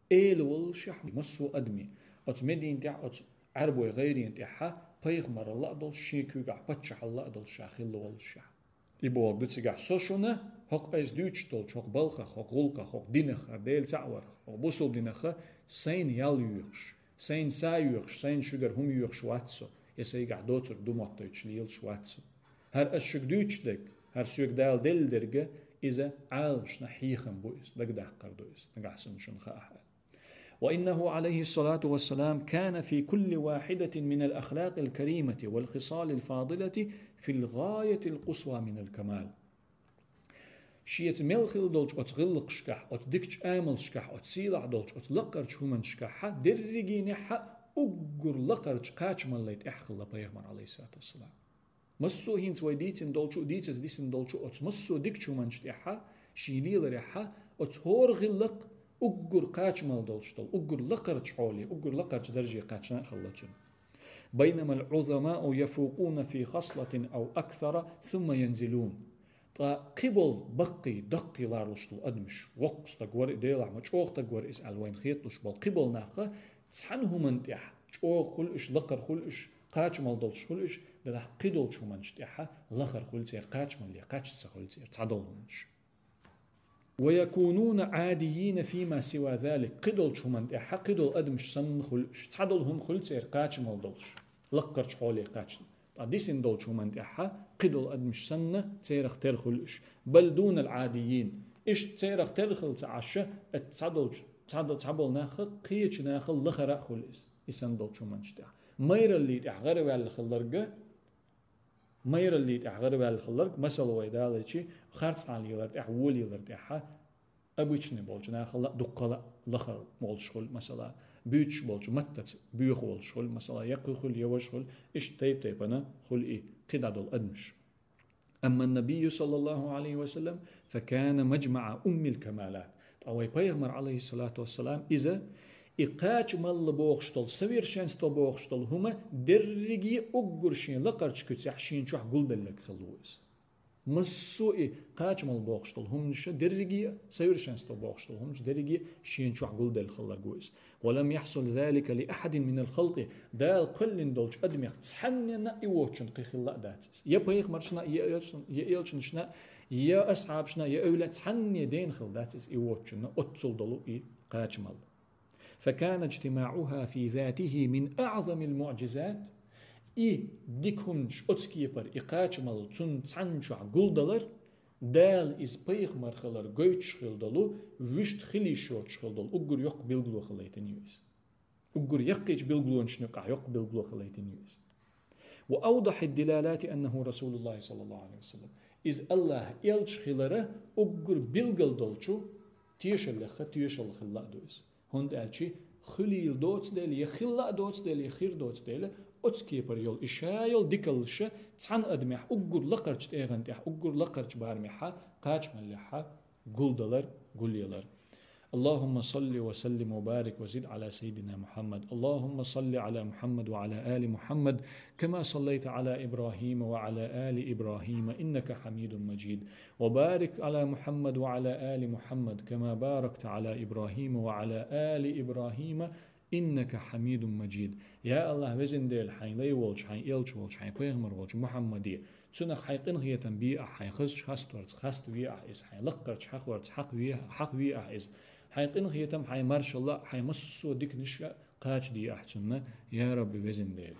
эла волушехь массо а адаме, оцу Медина тӀехь, оцу Ӏаьрбойн гӀайрен тӀехь пайхамаралла а долуш, шен куьйгахь паччахьалла а долуш ша хилла волушехь. И бохург ду цигахь: со шуна хӀокху айса дуьйцуш долчу хӀокху балхах, хӀокху гӀуллакхах, хӀокху динах, хӀара Дела цхьаъ варах, хӀокху бусалба динах сайна ял йоьхуш, сайна са йоьхуш, сайна шуьгара хӀума йоьхуш вац со, я сайгахь доцург ду моттуьйтуш лелаш вац со. ХӀара ас шуьга дуьйцуш дерг, хӀара соьга Дала делла дерг, иза Ӏаламашна хьехам бу иза, дагадаккхар ду иза, нагахь санна шуна хаахь аьлла. وإنه عليه الصلاة والسلام كان في كل واحدة من الأخلاق الكريمة والخصال الفاضلة في الغاية القصوى من الكمال. Шеца мел хилла долчу оцу гӀиллакхашкахь, оцу дикачу амалшкахь, оцу сийлахь долчу оцу лакхарчу хӀуманашкахь, дерригенехь уггар лакхарчу кхачамаллай тӀехь хилла пайхамар, алейхиссалату вассалам. Массо а хӀинца вай дийцина долчу, дийцаза дисина долчу оцу массо а дикачу хӀуманаш тӀехьа, шен леларехьа, оцу хӀора гӀиллакх уггар кхачамал долуш долу, уггар лакхарчу хьоле, уггар лакхарчу дарже кхачна а хилла цуьнан. بينما العظماء يفوقون في خصلة أو أكثر ثم ينزلون. Ткъа кхиболу баккхий, даккхий ларалуш долу адамаш, воккха стаг вара и, Делахь ма чӀогӀа стаг вара иза аьлла вайна хеталуш болу кхиболу нахха цхьана хӀуманна тӀехь, чӀогӀа хуьлу уьш, лакхара хуьлу уьш, кхачамал долуш хуьлу уьш, делахь кхидолчу хӀуманаш тӀехьа лахара хуьлу церан кхачамалле, кхача ца хуьлу церан цхьадолу хӀуманаш. ويكونون عاديين فيما سوى ذلك. Кхидолчу хӀуманна тӀехьа кхидолу адамаш санна хуьлу уьш, цхьадолу хӀума хуьлу церан кхачамал долуш, лакхарчу хьоле кхачна. Ткъа дисина долчу хӀуманна тӀехьа кхидолу адамаш санна церах тера хуьлу уьш. بل دون العاديين. Иштта церах тера хила ца Ӏаш, эццхьа долчу, цхьа до-, цхьаболу нахха кхечу нахал лахара а хуьлу иза, и санна долчу хӀуманаш тӀехь. Майраллий тӀехь гӀараваьлла хилларг, майраллий тӀехь гӀараваьлла хилларг, масала вай далайчи, харцхьан лелар тӀехь, вон лелар тӀехьа, обычный болчу нахала а дуккхала а лахара волуш хуьлу, масала, буьйцуш болчу маттаца боьха волуш хуьлу, масала, я кху хуьлу, я важа хуьлу, иштта тайп-тайпана хуьлу и кхидӀа долу адамаш. أما النبي صلى الله عليه وسلم فكان مجمع أم الكمالات. Ткъа вай пайхамар, алейхиссалату вассалам, иза, и кхачамалла бохуш долу, совершенство бохуш долу хӀума дерриге уггар шен лакхарчу куьцехь шен чохь гулделларг хилла ву иза. Массо а и кхачамалла бохуш долу хӀуманаш дерриге а, совершенство бохуш долу хӀуманаш дерриге а шен чохь гулделла хилларг ву иза. ولم يحصل ذلك لأحد من الخلق. Дала кхоьллина долчу адамех цхьаннена а и воцучунна кхин хилла а дац иза. Я пайхамаршна, я элчан-, я элчанашна, я асхьабашна, я эвлаяъ цхьанне дена хилла дац иза и воцучунна оццул долу и кхачамалла. فكان اجتماعها في ذاته من أعظم المعجزات. И дика хӀуманаш оцу кепара, и кхачамалла цунна цхьанна чохь гулдалар, Дала иза пайхамар хилар гойтуш хила долу, вуьшта хила йиш йоцуш хила долу уггар йоккха билгало хилайтина ю иза. Уггар яккхийчу билгалонашна юкъахь йоккха билгало хилайтина ю иза. وأوضح الدلالات أنه رسول الله صلى الله عليه وسلم. Иза Аллахьан элча хилара уггар билгал долчу тешаллех тоьшалла хилла а ду иза. ХӀунда аьлча хуьлийла доцу дела, я хилла а доцу дела, я хир доцу дела, оцу кепара йолу и ша йолу дикаллаша цхьана адамехь уггар лакхарчу тӀегӀан тӀехь, уггар лакхарчу барамехьа, кхачамаллехьа гулдалар, гулъялар. اللهم صل وسلم وبارك وزد على سيدنا محمد. اللهم صل على محمد وعلى آل محمد كما صليت على إبراهيم وعلى آل إبراهيم إنك حميد مجيد. وبارك على محمد وعلى آل محمد كما باركت على إبراهيم وعلى آل إبراهيم إنك حميد مجيد. Я Аллах, везан Дела, хьайн лай волча, хьайн элча волча, хьайн пайхамар волча Мухьаммаде, цунах хьайн къинхетам бе ахь, хьайн хазача хасторца хаставе ахь из, хьайн лакхарча хьахорца хьахве, хьахве ахь из. Хьайн къинхетам, хьайн маршалла, хьайн массо а диканаш кхачаде ахь цунна, я Рабби, везан Дела.